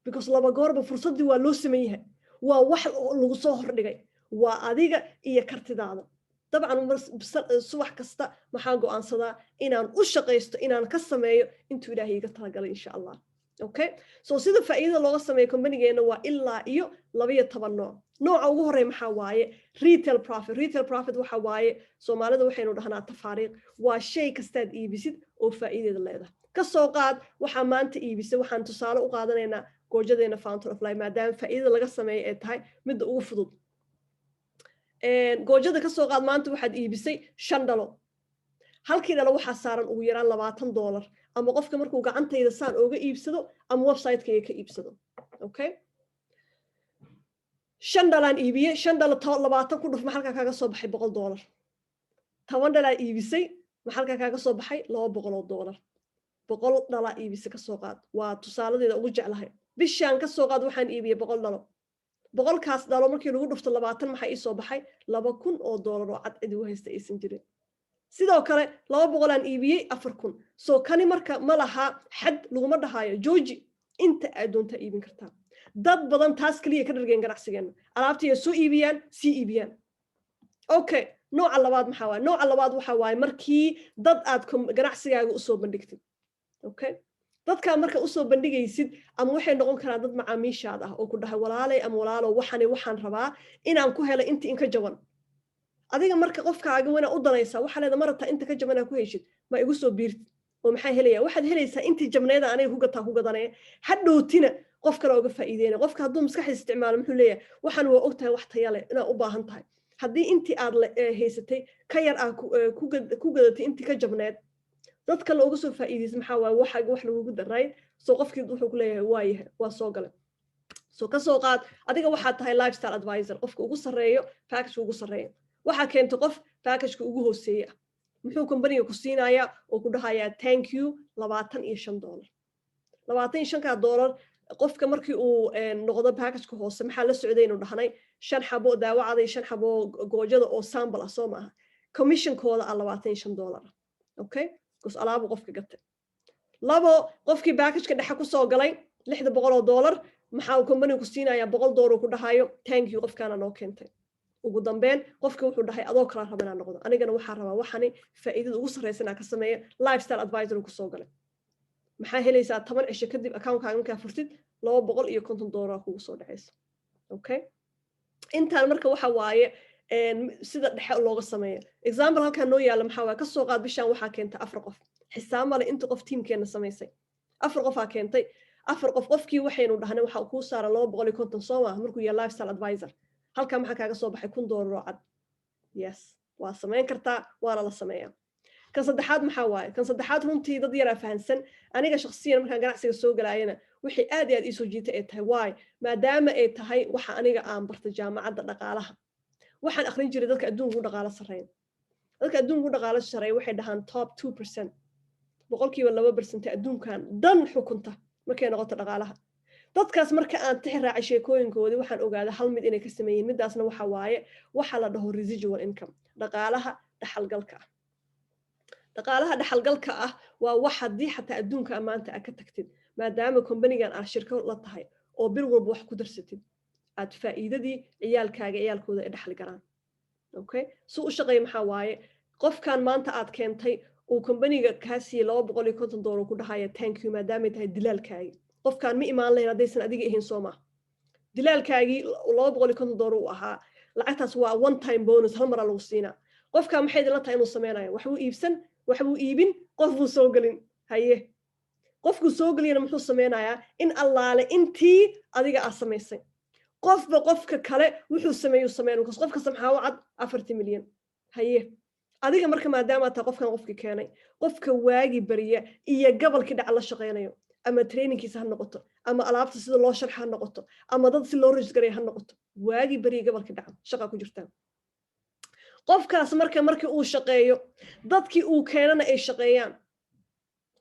Because laba goorba fursaddii waa loo sameyn yahay, waa wax lagu soo hordhigay, waa adiga iyo kartidaada. Dabcan subax kasta maxaa go'aansadaa? Inaan u shaqaysto inaan ka sameeyo intuu Ilaahay iga talagalay, insha Allah. Okay, so sida faa'iidada looga sameeyo companygeenna waa ilaa iyo 12 nooc. Nooca ugu horreeya maxaa waaye? Retail profit. Retail profit waxa waaye, Soomaalida waxaynu dhahnaa tafaariiq. Waa shay kastaad iibisid oo faa'iideeda leedahay. Ka soo qaad waxaa maanta iibisay, waxaan tusaale u qaadanaynaa goojadeena Fountain of Life, maadaama faa'iidada laga sameeyo ay tahay midda ugu fudud. Goojada ka soo qaad maanta waxaad iibisay shan dhalo. Halkii dhalo waxaa saaran ugu yaraan $20, ama qofka markuu gacantayda saan ooga iibsado ama website-kayga ka iibsado. Okay, shan dhalaan iibiyey. Shan dhalo 20 ku dhuf, ma halkaa kaaga soo baxay? $100. 10 dhalaa iibisay, ma halkaa kaaga soo baxay? $200. 100 dhalaa iibisay ka soo qaad, waa tusaaladeeda ugu jeclahay bishaan. Ka soo qaad waxaan iibiyey 100 dhalo. 100-kaas dhalo markii lagu dhufto 20, maxaa ii soo baxay? $2,000 oo cad, cid ugu haysta aysan jirin. Sidoo kale 200-aan iibiyey, 4,000. Soo kani marka ma laha xad, laguma dhahaayo jooji. Inta aad doontaa iibin kartaa. Dad badan taas keliya ka dhargeen ganacsigeenna, alaabtay soo iibiyaan, sii iibiyaan. Okay, nooca labaad maxaa waaye? Nooca labaad waxa waaye markii dad aad ganacsigaaga usoo bandhigtid. Okay, dadkaa marka usoo bandhigaysid, ama waxay noqon karaan dad macaamiishaad ah oo ku dhahay, "Walaalay ama walaalo, waxani waxaan rabaa inaan ku helay intii inka jaban." Adiga marka qofkaaga wanaa u danaysaa, waxaa leeda, "Ma rabtaa inta ka jaban aa ku heshid? Ma igu soo biirtid?" Oo maxaa helaya? Waxaad helaysaa intii jabneeda aniga ku gataa ku gadanaya, hadhowtina qof kale oga faa'iideynaya. Qofka hadduu maskaxdiisa isticmaalo, muxuu leeyahay? Waxaan waa og tahay wax taya leh inaad u baahan tahay. Haddii intii aad haysatay ka yar aad ku gadatay intii ka jabneed, dadka looga soo faa'iideysa, maxaa waaye? Waxa wax lagugu daray. So qofkii wuxuu ku leeyahay, "Waa yahay, waa soo galay." So ka soo qaad adiga waxaad tahay lifestyle advisor, qofka ugu sarreeyo, packageka ugu sarreeyo. Waxaa keentay qof packageka ugu hooseeya. Muxuu companyga ku siinayaa oo ku dhahayaa thank you? $25. 25-kaa dollar qofka markii uu noqdo packageka hoose, maxaa la socday? Inuu dhahnay shan xabo daawacada iyo shan xabo goojada oo sample ah, soo maaha? Commissionkooda ah $25. Okay, because alaabu qofka gatay. Labo, qofkii packageka dhexe kusoo galay, $600, maxaa uu company ku siinayaa? $100 ku dhahayo thank you qofkaana noo keentay. Ugu dambeyn qofka wuxuu dhahay, "Adoo kala raba inaan noqdo, anigana waxaa rabaa waxani faa'iidada ugu sarreysa inaan ka sameeyo." Lifestyle advisor kusoo galay, maxaa helaysaa? 10 cisho kadib accountkaaga markaa furtid, $250 kugu soo dhacaysa. Okay, intaan marka waxa waaye sida dhexe looga sameeyo. Example halkaa noo yaalla maxaa waaye? Kasoo qaad bishaan waxaa keentay afar qof. Xisaab male inta qof teamkeena samaysay. Afar qofaa keentay, afar qof. Qofkii waxaynu dhahnay waxa kuu saaran 250, soo maaha? Markuu yahay lifestyle advisor, halkaa maxaa kaaga soo baxay? $1,000 oo cad. Yes, waa samayn kartaa, waana la sameeyaa. Kan saddexaad maxaa waaye? Kan saddexaad runtii dad yaraa fahansan. Aniga shakhsiyan markaan ganacsiga soo galaayana wixii aad iyo aad iisoo jiitay ay tahay waay, maadaama ay tahay waxa aniga aan bartay jaamacadda dhaqaalaha, waxaan akhrin jiray dadka adduunka u dhaqaalo sarreeya. Dadka adduunka u dhaqaalo sarreeya waxay dhahaan top 2%, 2% adduunkan dhan xukunta markay noqoto dhaqaalaha. Dadkaas marka aan tixi raacay sheekooyinkoodii, waxaan ogaaday hal mid inay ka sameeyeen. Midaasna waxa waaye waxa la dhaho residual income, dhaqaalaha dhaxalgalka ah. Dhaqaalaha dhaxalgalka ah waa wax haddii xataa adduunka maanta aad ka tagtid, maadaama companygan aad shirko la tahay oo bil walba wax ku darsatid. Aad faa'iidadii ciyaalkaaga ciyaalkooda ay dhexli karaan. Okay, su u shaqeeya maxaa waaye? Qofkan maanta aad keentay uu companyga kaa siiyey $250 ku dhahaya thank you, maadaamay tahay dilaalkaagi. Qofkaan ma imaan lahayn haddaysan adiga ahayn, soo maha? Dilaalkaagii $250 uu ahaa. Lacagtaas waa one time bonus, hal maraa lagu siinaa. Qofkaa maxay idinla tahay inuu sameynayo? Waxbuu iibsan, waxbuu iibin, qof buu soo gelin. Haye, qofkuu soo geliyana muxuu sameynayaa? In allaale intii adiga aad samaysay, qofba qofka kale wuxuu sameeyuu sameyn, because qof kasta maxaa u cad? 4-tii milyan. Haye, adiga marka maadaama tahay qofkan qofkii keenay, qofka waagi bariya iyo gobolkii dhaca la shaqeynayo, ama trainingkiisa ha noqoto, ama alaabta sida loo sharxa ha noqoto, ama dad si loo register ha noqoto, waagi bariya gobolkii dhaca shaqa ku jirtaan. Qofkaas marka markii uu shaqeeyo, dadkii uu keenana ay shaqeeyaan,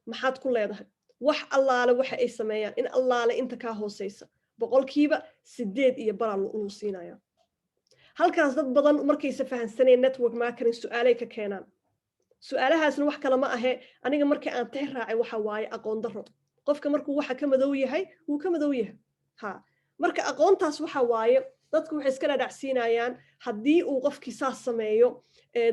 maxaad ku leedahay? Wax allaale waxa ay sameeyaan, in allaale inta kaa hooseysa, 8.5% lagu siinaya. Halkaas dad badan markaysa fahansaneen network marketing, su-aalay ka keenaan. Su-aalahaasna wax kale ma ahe, aniga markii aan tix raacay, waxa waaye aqoon darro. Qofka markuu waxa ka madow yahay, wuu ka madow yahay. Ha, marka aqoontaas waxa waaye, dadku waxay iska dhadhacsiinayaan haddii uu qofkii saas sameeyo,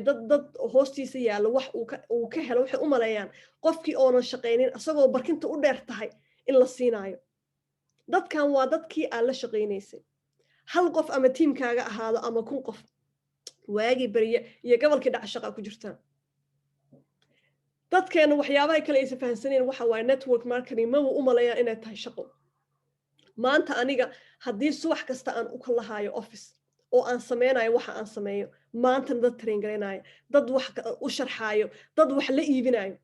dad hoostiisa yaallo wax uu ka helo. Waxay u maleeyaan qofkii oonan shaqaynin, isagoo barkinta u dheer tahay, in la siinaayo. Dadkan waa dadkii aad la shaqaynaysay, hal qof ama tiimkaaga ahaado ama 1000 qof, waagii beriye iyo gobolkii dhaca shaqa ku jirtaan. Dadkeena waxyaabaha kale aysa fahansaneen waxa waaye, network marketing maba u maleeyaan inay tahay shaqo. Maanta aniga haddii subax kasta aan u kalahaayo office oo aan sameynayo waxa aan sameeyo, maantana dad train garaynayo, dad wax u sharxaayo, dad wax la iibinayo,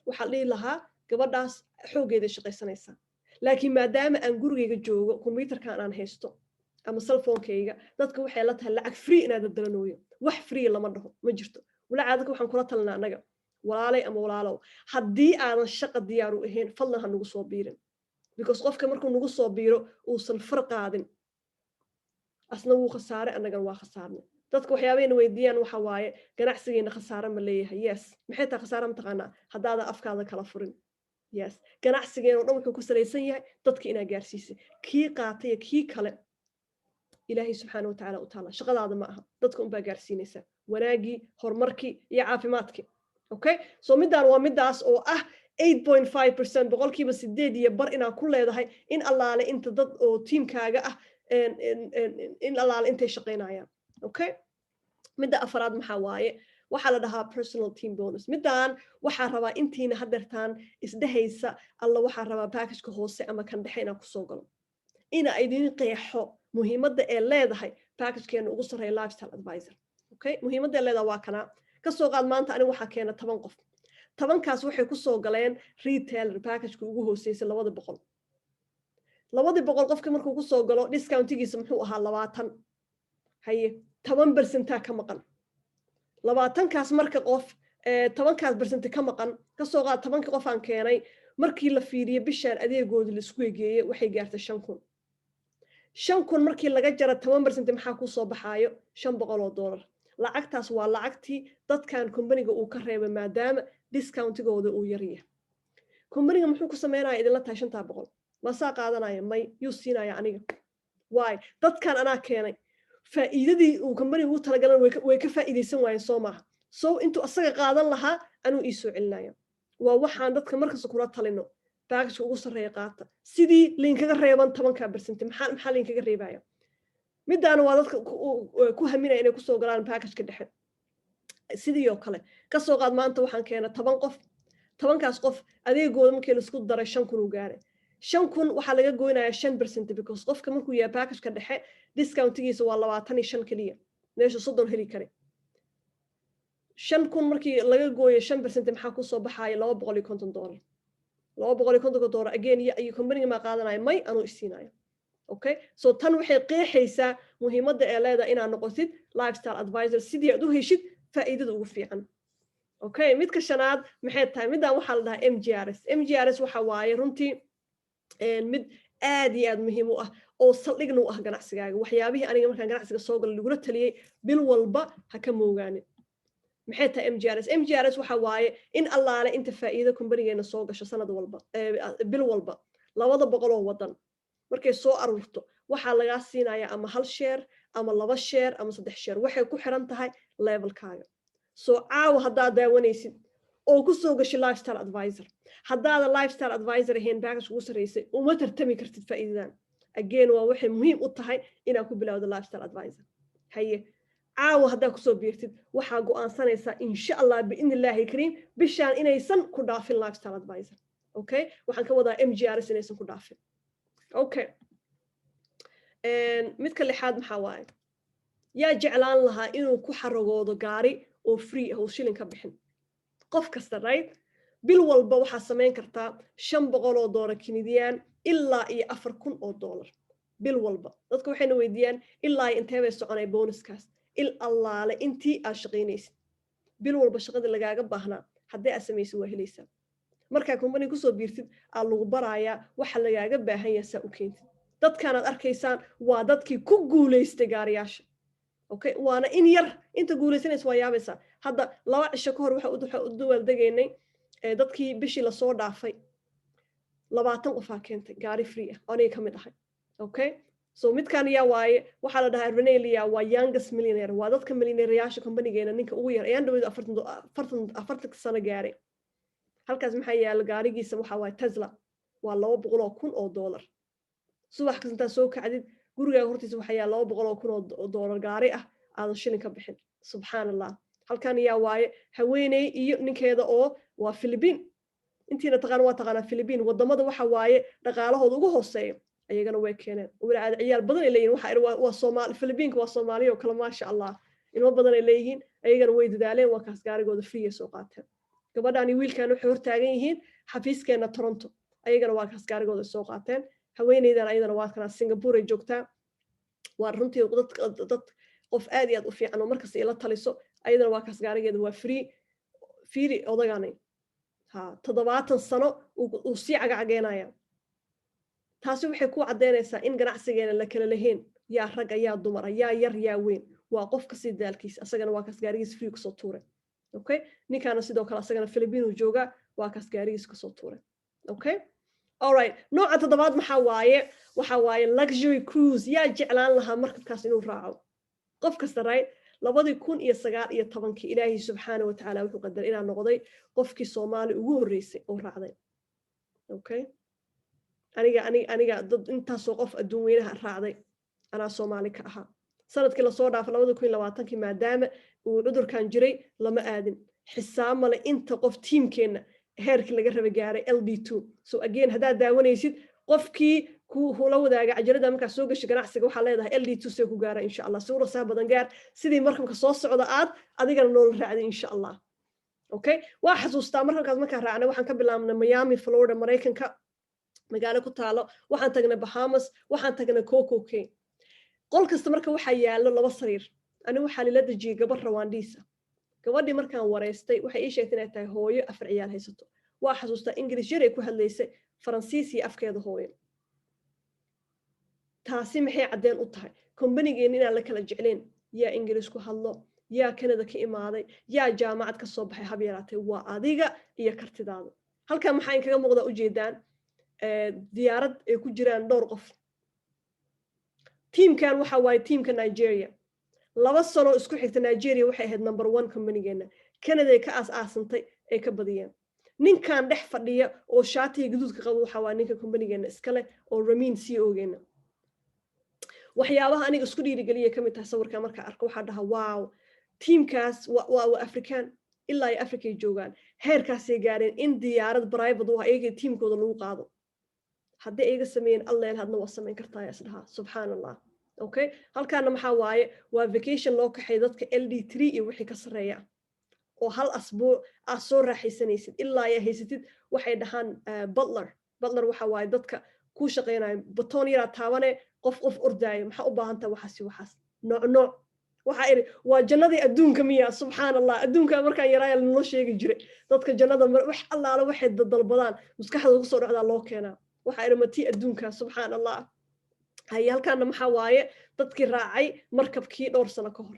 waxaa dhihi lahaa gabadhaas xooggeeday shaqaysanaysaa. Laakiin maadaama aan gurigayga joogo, computerkan aan haysto ama cellphonekayga, dadka waxay la tahay lacag free inaad daldanooyo. Wax free lama dhaho, ma jirto. Walaaca dadka waxaan kula talinaa annaga, walaalay ama walaalow, haddii aadan shaqa diyaar u ahayn, fadlan ha nagu soo biirin, because qofka markuu nagu soo biiro uusan far qaadin, asna wuu khasaare, annagana waa khasaarnay. Dadka waxyaabayna weydiiyaan waxa waaye, ganacsigeena khasaare ma leeyahay? Yes. Maxay tahay khasaare? Mataqaanaa? Haddaadan afkaada kala furin. Yes, ganacsigeena o dhan wuxuu ku salaysan yahay dadka inaa gaarsiisay. Kii qaatay iyo kii kale Ilaahay subxaana wa tacaala u taala, shaqadaada ma aha. Dadka unbaa gaarsiinaysaa wanaaggii, horumarkii iyo caafimaadkii. Okay, so middaan waa middaas oo ah 8.5%, 8.5% inaad ku leedahay in allaale inta dad oo tiimkaaga ah, in allaale intay shaqaynayaan. Okay, midda afaraad maxaa waaye? Waxaa la dhahaa personal team bonus. Middaan waxaa rabaa intiina hadeertaan isdhehaysa, alla waxaa rabaa packageka hoose ama kan dhexe inaan kusoo galo, ina idin qeexo muhiimadda ee leedahay packagekeena ugu sarreeya, Lifestyle Advisor. Okay, muhiimadda ee leedahay waa kanaa. Kasoo qaad maanta aniga waxaa keena 10 qof. 10-kaas waxay kusoo galeen retailer packageka ugu hooseysay, 200. 200 qofka markuu kusoo galo, discountigiisa muxuu ahaa? 20. Haye, 10%-aa ka maqan 20-kaas. Marka qof 10-kaas percent ka maqan, kasoo qaad 10-ka qof aan keenay, markii la fiiriyo bishaan adeegoodi laisku egeeyey, waxay gaartay 5000. 5000 markii laga jaro 10%, maxaa kusoo baxaayo? $500. Lacagtaas waa lacagtii dadkan companyga uu ka reebay, maadaama discountigooda uu yaryahay. Companyga muxuu ku sameynaya idinla tahay 500? Masaa qaadanaya? May. Yuu siinaya? Aniga. Waay, dadkan anaa keenay. Faa'iidadii uu companyga ugu talagalan way ka faa'iidaysan waayeen, soo maaha? So intuu asaga qaadan lahaa, anuu ii soo celinaya. Waa waxaan dadka markasta kula talino: packageka ugu sarreeya qaata, sidii lainkaga reeban 10-ka percent. Maxaa lainkaga reebaya? Midaana waa dadka ku haminaya inay kusoo galaan packageka dhexe. Sidii oo kale, kasoo qaad maanta waxaan keena 10 qof. 10-kaas qof adeegooda markii laisku daray 5000 uu gaaray. 5000 waxaa laga goynayaa 5%, because qofka markuu yahay packageka dhexe, discountigiisa waa 25 keliya, meesha 30 heli kare. 5000 markii laga gooyo 5%, maxaa kusoo baxaaya? $250. $250 again iyo companyga maa qaadanaya? May, anuu isiinayo. Okay, so tan waxay qeexaysaa muhiimadda ee leedahay inaad noqotid Lifestyle Advisor, sidii aad u heshid faa'iidada ugu fiican. Okay, midka shanaad maxay tahay? Middan waxaa la dhahaa MGRS. MGRS waxa waaye runtii mid aad iyo aad muhiim u ah oo saldhigna u ah ganacsigaaga. Waxyaabihii aniga markaan ganacsiga soo galay lagula taliyey, bil walba ha ka moogaanin. Maxay tahay MGRS? MGRS waxa waaye in allaale inta faa'iido companygeena soo gasho sanad walba, bil walba, 200 oo wadan markay soo aruurto, Waxaa lagaa siinayaa ama hal share ama laba share ama saddex share, waxay ku xiran tahay levelkaaga. Soo caawa haddaad daawanaysid oo ku soo gashay lifestyle advisor, haddaada lifestyle advisor ahayn, package ugu sarreysay, uma tartami kartid faa'iidadan. Again, waa waxay muhiim u tahay inaad ku bilowdo lifestyle advisor. Haye, caawa haddaa kusoo biirtid, waxaa go'aansanaysaa, insha Allah, biidni Illaahi kariim, bishaan inaysan ku dhaafin lifestyle advisor. Okay, waxaan ka wadaa MGRS inaysan ku dhaafin. Okay, midka lixaad maxaa waaye? Yaa jeclaan lahaa inuu ku xaragoodo gaari oo free ah oo shilin ka bixin? Qof kasta, right? Bil walba waxaa samayn kartaa $500 Canadian ilaa iyo $4,000 bil walba. Dadka waxayna weydiiyaan, ilaa iyo intee bay soconay bonuskaas? Il allaale intii aad shaqaynaysid, bil walba shaqadii lagaaga baahnaa haddii aad samaysid, waa helaysaa. Markaa company kusoo biirtid, aa lagu barayaa waxa lagaaga baahan yaha saa u keentid. Dadkaanaad arkaysaan waa dadkii ku guulaystay gaariyaasha. Okay, waana in yar inta guulaysanaysa, waa yaabaysaa. Hadda 2 cisho ka hor waxa u dawaaldegaynay dadkii bishii lasoo dhaafay 20 qofaa keentay gaari free ah, aniga ka mid ahay. Okay, so midkan yaa waaye? Waxaa la dhahaa Renelia, waa youngest millionaire, waa dadka millionaireyaasha companygeena ninka ugu yar. Ayaan dhaweyd 40 sano gaaray. Halkaas maxaa yaalo? Gaarigiisa waxa waaye Tesla, waa $200,000. Subax kasta intaad soo kacdid, gurigaaga hortiisa waxaa yaala $200,000 gaari ah, aadan shilin ka bixin. Subxaan Allah. Halkan yaa waaye? Haweeney iyo ninkeeda oo waa Philippine. Intiina taqaan waa taqaanaa, Philippine wadamada waxa waaye dhaqaalahooda ugu hooseeya. Ayagana way keeneen walacaada, ciyaal badan ay leeyihin. Waxa waa Soomaali, Philippinka waa Soomaaliya oo kale, maasha Allah, ilmo badan ay leeyihiin. Ayagana way dadaaleen, waa kaas gaarigooda free ay soo qaateen. Gabadhaan iyo wiilkan waxay hortaagan yihiin xafiiskeena Toronto. Ayagana waa kaas, gaarigooda soo qaateen. Haweeneydan ayadana waa kanaa, Singapore ay joogtaa. Waa runtii dad qof aad iyo aad u fiican oo markasta ila taliso. Ayadana waa kaas, gaarigeeda waa free. Fiiri odagani ha, 70 sano uu sii cagacageenaya. Taasi waxay ku caddeynaysaa in ganacsigeena la kala lahayn, yaa ragga, yaa dumara, yaa yar, yaa weyn, waa qof kasii daalkiisa. Asagana waa kaas, gaarigiisa free kusoo tuuray. Okay, ninkaana sidoo kale asagana Philippine uu joogaa, waa kaas, gaarigiisa kasoo tuuray. Okay, alright, nooca toddobaad maxaa waaye? Waxa waaye luxury cruise. Yaa jeclaan lahaa markabkaas inuu raaco? Qof kasta, right? 2019-kii Ilaahay subxaana wa tacaala wuxuu qadaray inaan noqday qofkii Soomaali ugu horreysay oo raacday. Okay, aniga dad intaasoo qof adduun weynaha raacday, anaa Soomaali ka ahaa. Sanadkii lasoo dhaafa, 2020-kii, maadaama uu cudurkan jiray, lama aadin. Xisaab male inta qof tiimkeenna heerkii laga raba gaaray, LD2. So again, haddaad daawanaysid, qofkii kula wadaaga cajalada, markaa soo gashay ganacsiga, waxaa leedahay LD2 see ku gaara, insha Allah, si urasaa badan gaar, sidii markabka soo socda aad adigana noola raacday, insha Allah. Okay, waa xasuustaa markabkaas markaan raacnay, waxaan ka bilaabnay Miami, Florida, Maraykanka magaalo ku taalo. Waxaan tagnay Bahamas, waxaan tagnay Coco Cay. Qol kasta marka waxaa yaallo laba sariir. Ani waxaa lila dejiyey gabar Rawaandiisa. Gabadhii markaan wareystay, waxay ii sheegtay inay tahay hooyo afar ciyaal haysato. Waa xasuustaa, Ingilish yar ay ku hadlaysay, Faransiis iyo afkeeda hooyo. Taasi maxay caddeen u tahay? Companygeenna inaan la kala jeclayn, yaa Ingiliis ku hadlo, yaa Canada ka imaaday, yaa jaamacad ka soo baxay, hab yaraatay. Waa adiga iyo kartidaada. Halkan maxaa inkaga muuqdaa? Ujeedaan diyaarad ay ku jiraan dhowr qof. Tiimkan waxa waaye tiimka Nigeria. 2 sano isku xigta Nigeria waxay ahayd number one companygeenna. Canada ay ka aas-aasantay ay ka badiyeen. Ninkan dhex fadhiya oo shaatiga gaduudka qaba waxa waa ninka companygeenna iskale oo Ramin, CEO-geena. Waxyaabaha aniga isku dhiirigeliya ka mid tahay sawirkan. Markaa arko, waxaa dhaha, "Wow, tiimkaas waa African, ilaa ay Africay joogaan, heerkaasay gaareen in diyaarad private u ah iyaga tiimkooda lagu qaado. Haddii iyaga sameeyeen, alleel hadna waa samayn kartaa," isdhahaa. Subxaan Allah. Okay, halkaana maxaa waaye? Waa vacation loo kaxay dadka LD3 iyo wixii ka sarreeya, oo hal asbuuc aad soo raaxaysanaysid, ilaa ay haysatid waxay dhahaan butler. Butler waxa waaye dadka kuu shaqeynayo, button yaraa taabane, qof qof ordaayo. Maxaa u baahan tahay? Waxaasi waxaas nooc nooc. Waxaa idhi, waa jannadii adduunka miya? Subxaan Allah. Adduunka markaan yaraaya lanoo sheegi jiray, dadka jannada wax allaala waxay dalbadaan, maskaxdooda kusoo dhacdaa loo keenaa. Waxaa idhi, matii adduunka? Subxaan Allah. Haye, halkaana maxaa waaye? Dadkii raacay markabkii dhowr sano ka hor.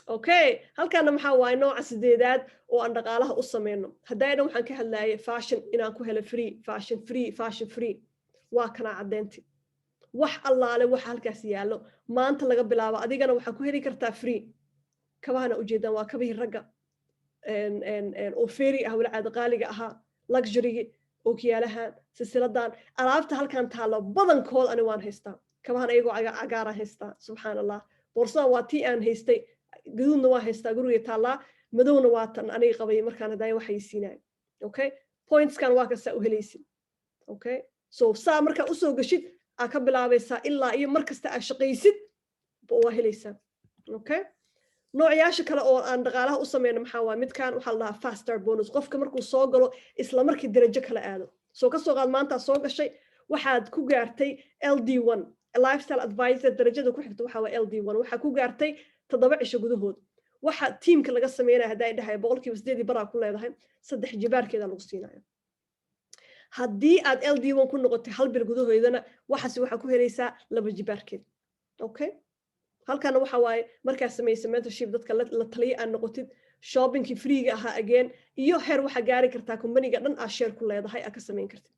Okay, halkaana maxaa waaye? Nooca sideedaad oo aan dhaqaalaha u sameyno. Haddaa dhan waxaan ka hadlayay fashion inaan ku helo free fashion, free fashion, free. Waa kanaa caddeynti. Wax allaale waxa halkaas yaallo maanta laga bilaabo adigana waxaa ku heli kartaa free. Kabahana ujeedaan waa kabihii ragga oo feri ah, wala caada qaaliga ahaa, luxurygi, ookiyaalahan, silsiladan, alaabta halkan taallo badankood ani waan haystaa. Kabahan ayagoo cagaaraan haystaa, subxaan Allah. Boorsadan waa tii aan haystay, gaduudna waa haystaa, guriga taallaa, madowna waa tan aniga qabay markaan hadaayo waxay siinayo. Okay, pointskan waa kastaa u helaysid. Okay, so saa markaa usoo gashid aa ka bilaabaysaa ilaa iyo mar kasta aa shaqaysid waa helaysaa. Okay, noocyaasha kale oo aan dhaqaalaha u sameyno maxaa waay? Midkan waxaa la dhahaa fast start bonus. Qofka markuu soo galo, isla markii darajo kala aado. Soo kasoo qaad maantaa soo gashay, waxaad ku gaartay LD 1, lifestyle advisor. Darajada ku xigta waxaa waa LD 1. Waxaa ku gaartay 7 cisho gudahood. Waxa tiimka laga sameynaya haddaa dhahay 8.5% baraa ku leedahay, saddex jibaarkeeda lagu siinaya. Haddii aad LD 1 ku noqotay hal bil gudahoodana, waxaas waxaa ku helaysaa laba jibaarkeed. Okay, halkana waxa waaye markaa samaysa mentorship, dadka la taliya aad noqotid, shoppingkii freega ahaa again, iyo heer waxaa gaari kartaa companyga dhan aa share ku leedahay, aa ka samayn kartid.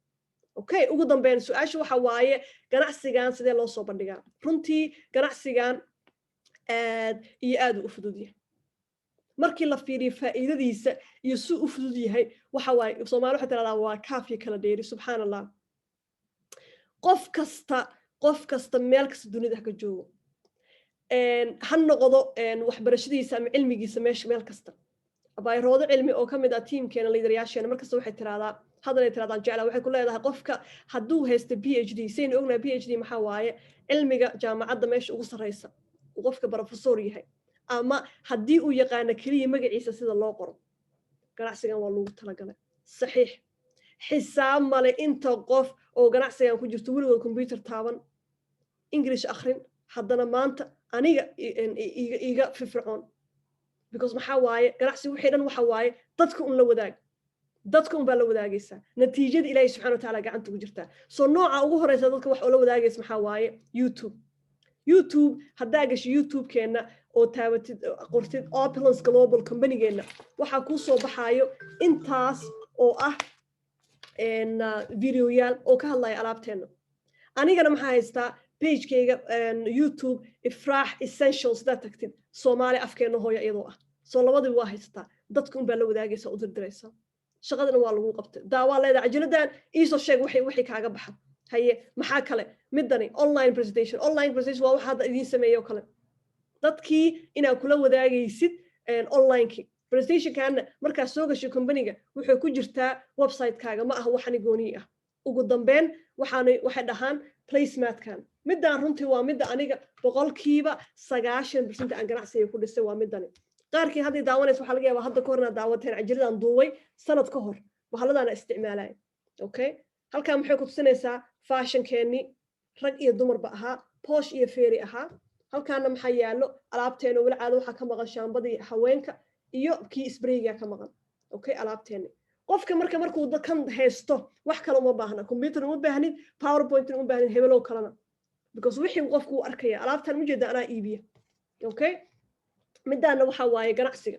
Okay, ugu dambeyn su-aasha waxa waaye, ganacsigan sidee loo soo bandhigaa? Runtii ganacsigan aad iyo aad u fudud yahay markii la fiiriyo faa'iidadiisa iyo suu u fudud yahay. Waxa waaye, Soomaali waxay tiraahdaa waa kaafiya kala dheeri, subxaan Allah. Qof kasta, qof kasta, meel kasta dunida ha ka joogo, ha noqdo waxbarashadiisa ama cilmigiisa meesha meel kasta. Abayroodo cilmi oo ka mid ah tiimkeena, liidarayaasheena, markasta waxay tiraahdaa, hadalay tirahdaan jecla, waxay ku leedahay qofka hadduu haysto PhD, saynu ognahay PhD maxaa waaye, cilmiga jaamacadda meesha ugu sarreysa, uu qofka professor yahay, ama haddii uu yaqaano keliya magaciisa sida loo qoro, ganacsigan waa loogu talagalay. Saxiix, xisaab male inta qof oo ganacsigan ku jirto weligood computer taaban, English akhrin, haddana maanta aniga iga firfircoon, because maxaa waaye, ganacsi wixii dhan waxa waaye dadka un la wadaag, dadka un baa la wadaagaysaa, natiijada Ilaahay subxana wa taala gacanta ugu jirtaa. So nooca ugu horeysa dadka wax ula wadaagaysa maxaa waaye? YouTube. YouTube haddaa gasho, YouTube-keenna oo taabatid, qortid Opulence Global companygeenna, waxaa kuu soo baxaayo intaas oo ah videoyaal oo ka hadlaya alaabteenna. Anigana maxaa haystaa pagekayga YouTube, Ifraax Essentials, hadaad tagtid, Soomaali afkeena hooya iyadoo ah. Soo labadiba waa haysataa, dadka unbaa la wadaagaysa, u dirdiraysa, shaqadana waa lagu qabtay. Daawaa leedahay cajiladan, iisoo sheeg waxay kaaga baxa. Haye, maxaa kale? Midani online presentation. Online presentation waa waxa hadda idiin sameeyo kale, dadkii inaad kula wadaagaysid onlinekii. Presentationkaana markaad soo gashay companyga wuxuu ku jirtaa website-kaaga, ma aha waxani gooniyi ah. Ugu dambeyn waxaanay waxay dhahaan placematkan. Midaan runtii waa midda aniga 90% aan ganacsiga ku dhisay, waa midani. Qaarkii hadday daawanaysa waxaa laga yaabaa hadda ka hor inaad daawateen cajiladan duubay sanad ka hor, bahaladaana isticmaalaya. Okay, halkan maxay ku tusinaysaa? Fashionkeennii rag iyo dumarba ahaa, Posh iyo Fairy ahaa. Halkaana maxaa yaallo? Alaabteena weli caado waxaa ka maqan shaambadii haweenka iyo kii sprayga ka maqan. Okay, alaabteeni qofka marka markuu kan haysto wax kale uma baahna, computer uma baahnid, PowerPoint uma baahnid, hebelow kalena, because wixii qofku uu arkaya alaabtan ujeeda anaa iibiya. Okay, midaana waxa waaye ganacsiga.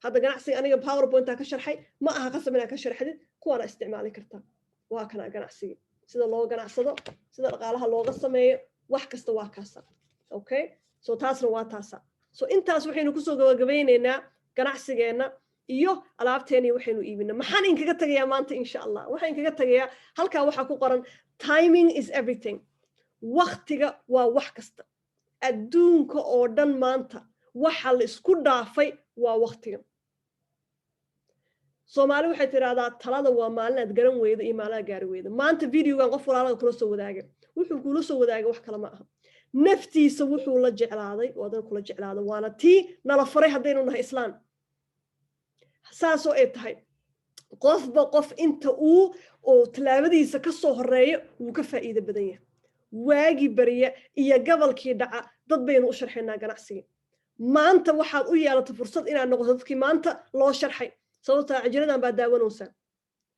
Hadda ganacsiga aniga PowerPointa ka sharxay, ma aha qasab inaad ka sharxdid, kuwaana isticmaali kartaa. Waa kana ganacsiga, sida loo ganacsado, sida dhaqaalaha looga sameeyo, wax kasta waa kaasa. Okay, so taasna waa taasa. So intaas waxaynu kusoo gabagabeyneynaa ganacsigeenna iyo alaabteeni waxaynu iibina. Maxaan inkaga tagayaa maanta insha Allah? Waxaan inkaga tagayaa halkaa waxaa ku qoran "Timing is everything." Waktiga waa wax kasta. Adduunka oo dhan maanta waxa la isku dhaafay waa waktiga. Soomaali waxay tidhahdaa talada waa maalin aad garan weyda iyo maalin aad gaari weyda. Maanta videogan qof walaalaga kula soo wadaagay, wuxuu kula soo wadaagay wax kale ma aha, naftiisa wuxuu la jeclaaday oo adana kula jeclaada, waana tii nala faray haddaynu nahay islaan. Saasoo ay tahay, qofba qof inta uu oo tallaabadiisa ka soo horeeyo wuu ka faa'iido badan yahay. Waagii barya iyo gabalkii dhaca dad baynu u sharxaynaa ganacsigii. Maanta waxaad u yeelatay fursad inaad noqoto dadkii maanta loo sharxay, sababtaa cajiradan baa daawanaysaa.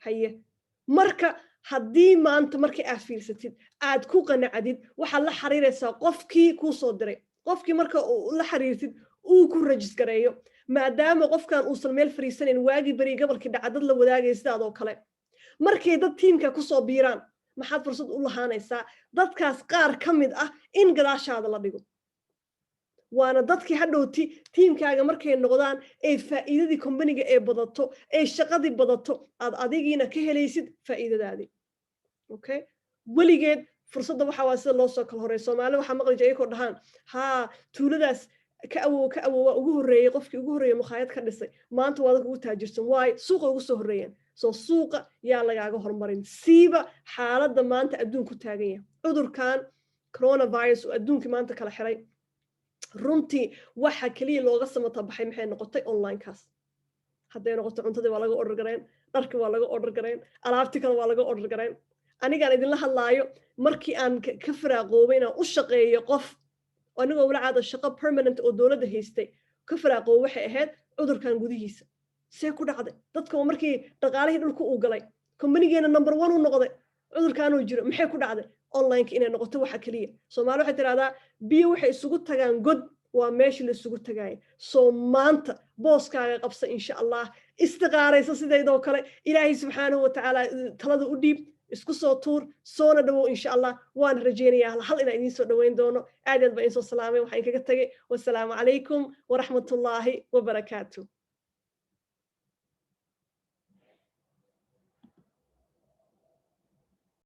Haye, marka haddii maanta markii aad fiirsatid aad ku qanacdid, waxaad la xiriiraysaa qofkii kuu soo diray. Qofkii marka la xiriirtid, uu ku register gareeyo, maadaama qofkan uusan meel fariisanayn, waagii beri gobolkii dhaca dad la wadaagaya sidaadoo kale, markay dad tiimka kusoo biiraan. Maxaad fursad u lahaanaysaa dadkaas qaar ka mid ah in gadaashaada la dhigo? Waana dadkii hadhowti teamkaaga markay noqdaan, ee faa'iidadii companyga ee badato, ee shaqadii badato, aad adigiina ka helaysid faa'iidadaadii. Okay, weligeed fursadda waxaa waa sida loo soo kala horey. Soomaali waxaa maqli jira iyakoo dhahaan, "Haa, tuuladaas ka awow ka awowaa ugu horreeyey, qofkii ugu horreeyey mukhaayad ka dhisay, maanta waa dadka ugu taajirsan." Waayo, suuqa ugu soo horreeyeen. Soo suuqa yaa lagaaga horumarin, siiba xaaladda maanta adduunku taagan yahay, cudurkan coronavirus oo adduunkii maanta kala xiray. Runtii waxa keliya looga samata baxay maxay noqotay? Onlinekaas. Hadday noqoto cuntadii waa laga order gareen, dharkii waa laga order gareen, alaabtii kale waa laga order gareen. Anigaan idinla hadlaayo, markii aan ka firaaqoobay inaan u shaqeeyo qof, anigoo wala caada shaqo permanent oo dowladda haystay ka firaaqoobo, waxay ahayd cudurkan gudihiisa. See ku dhacday? Dadka waa markii dhaqaalihii dhulka uu galay, companygeena number one uu noqday, cudurkaanuu jiro, maxay ku dhacday? Onlineka inay noqoto waxa keliya. Soomaali waxay tidhahdaa, "Biyo waxay isugu tagaan god, waa meeshii la isugu tagaaya." Soo maanta booskaaga qabsa, insha Allah. Istiqaaraysa sidaydoo kale, Ilaahay subxaanahu watacaala talada u dhiib, isku soo tuur, soona dhawow, insha Allah. Waan rajaynayaa hal hal inaan idiin soo dhaweyn doono. Aad aad baa idiin soo salaamay. Waxaan kaga tegay, wasalaamu calaykum waraxmatullaahi wabarakaatu.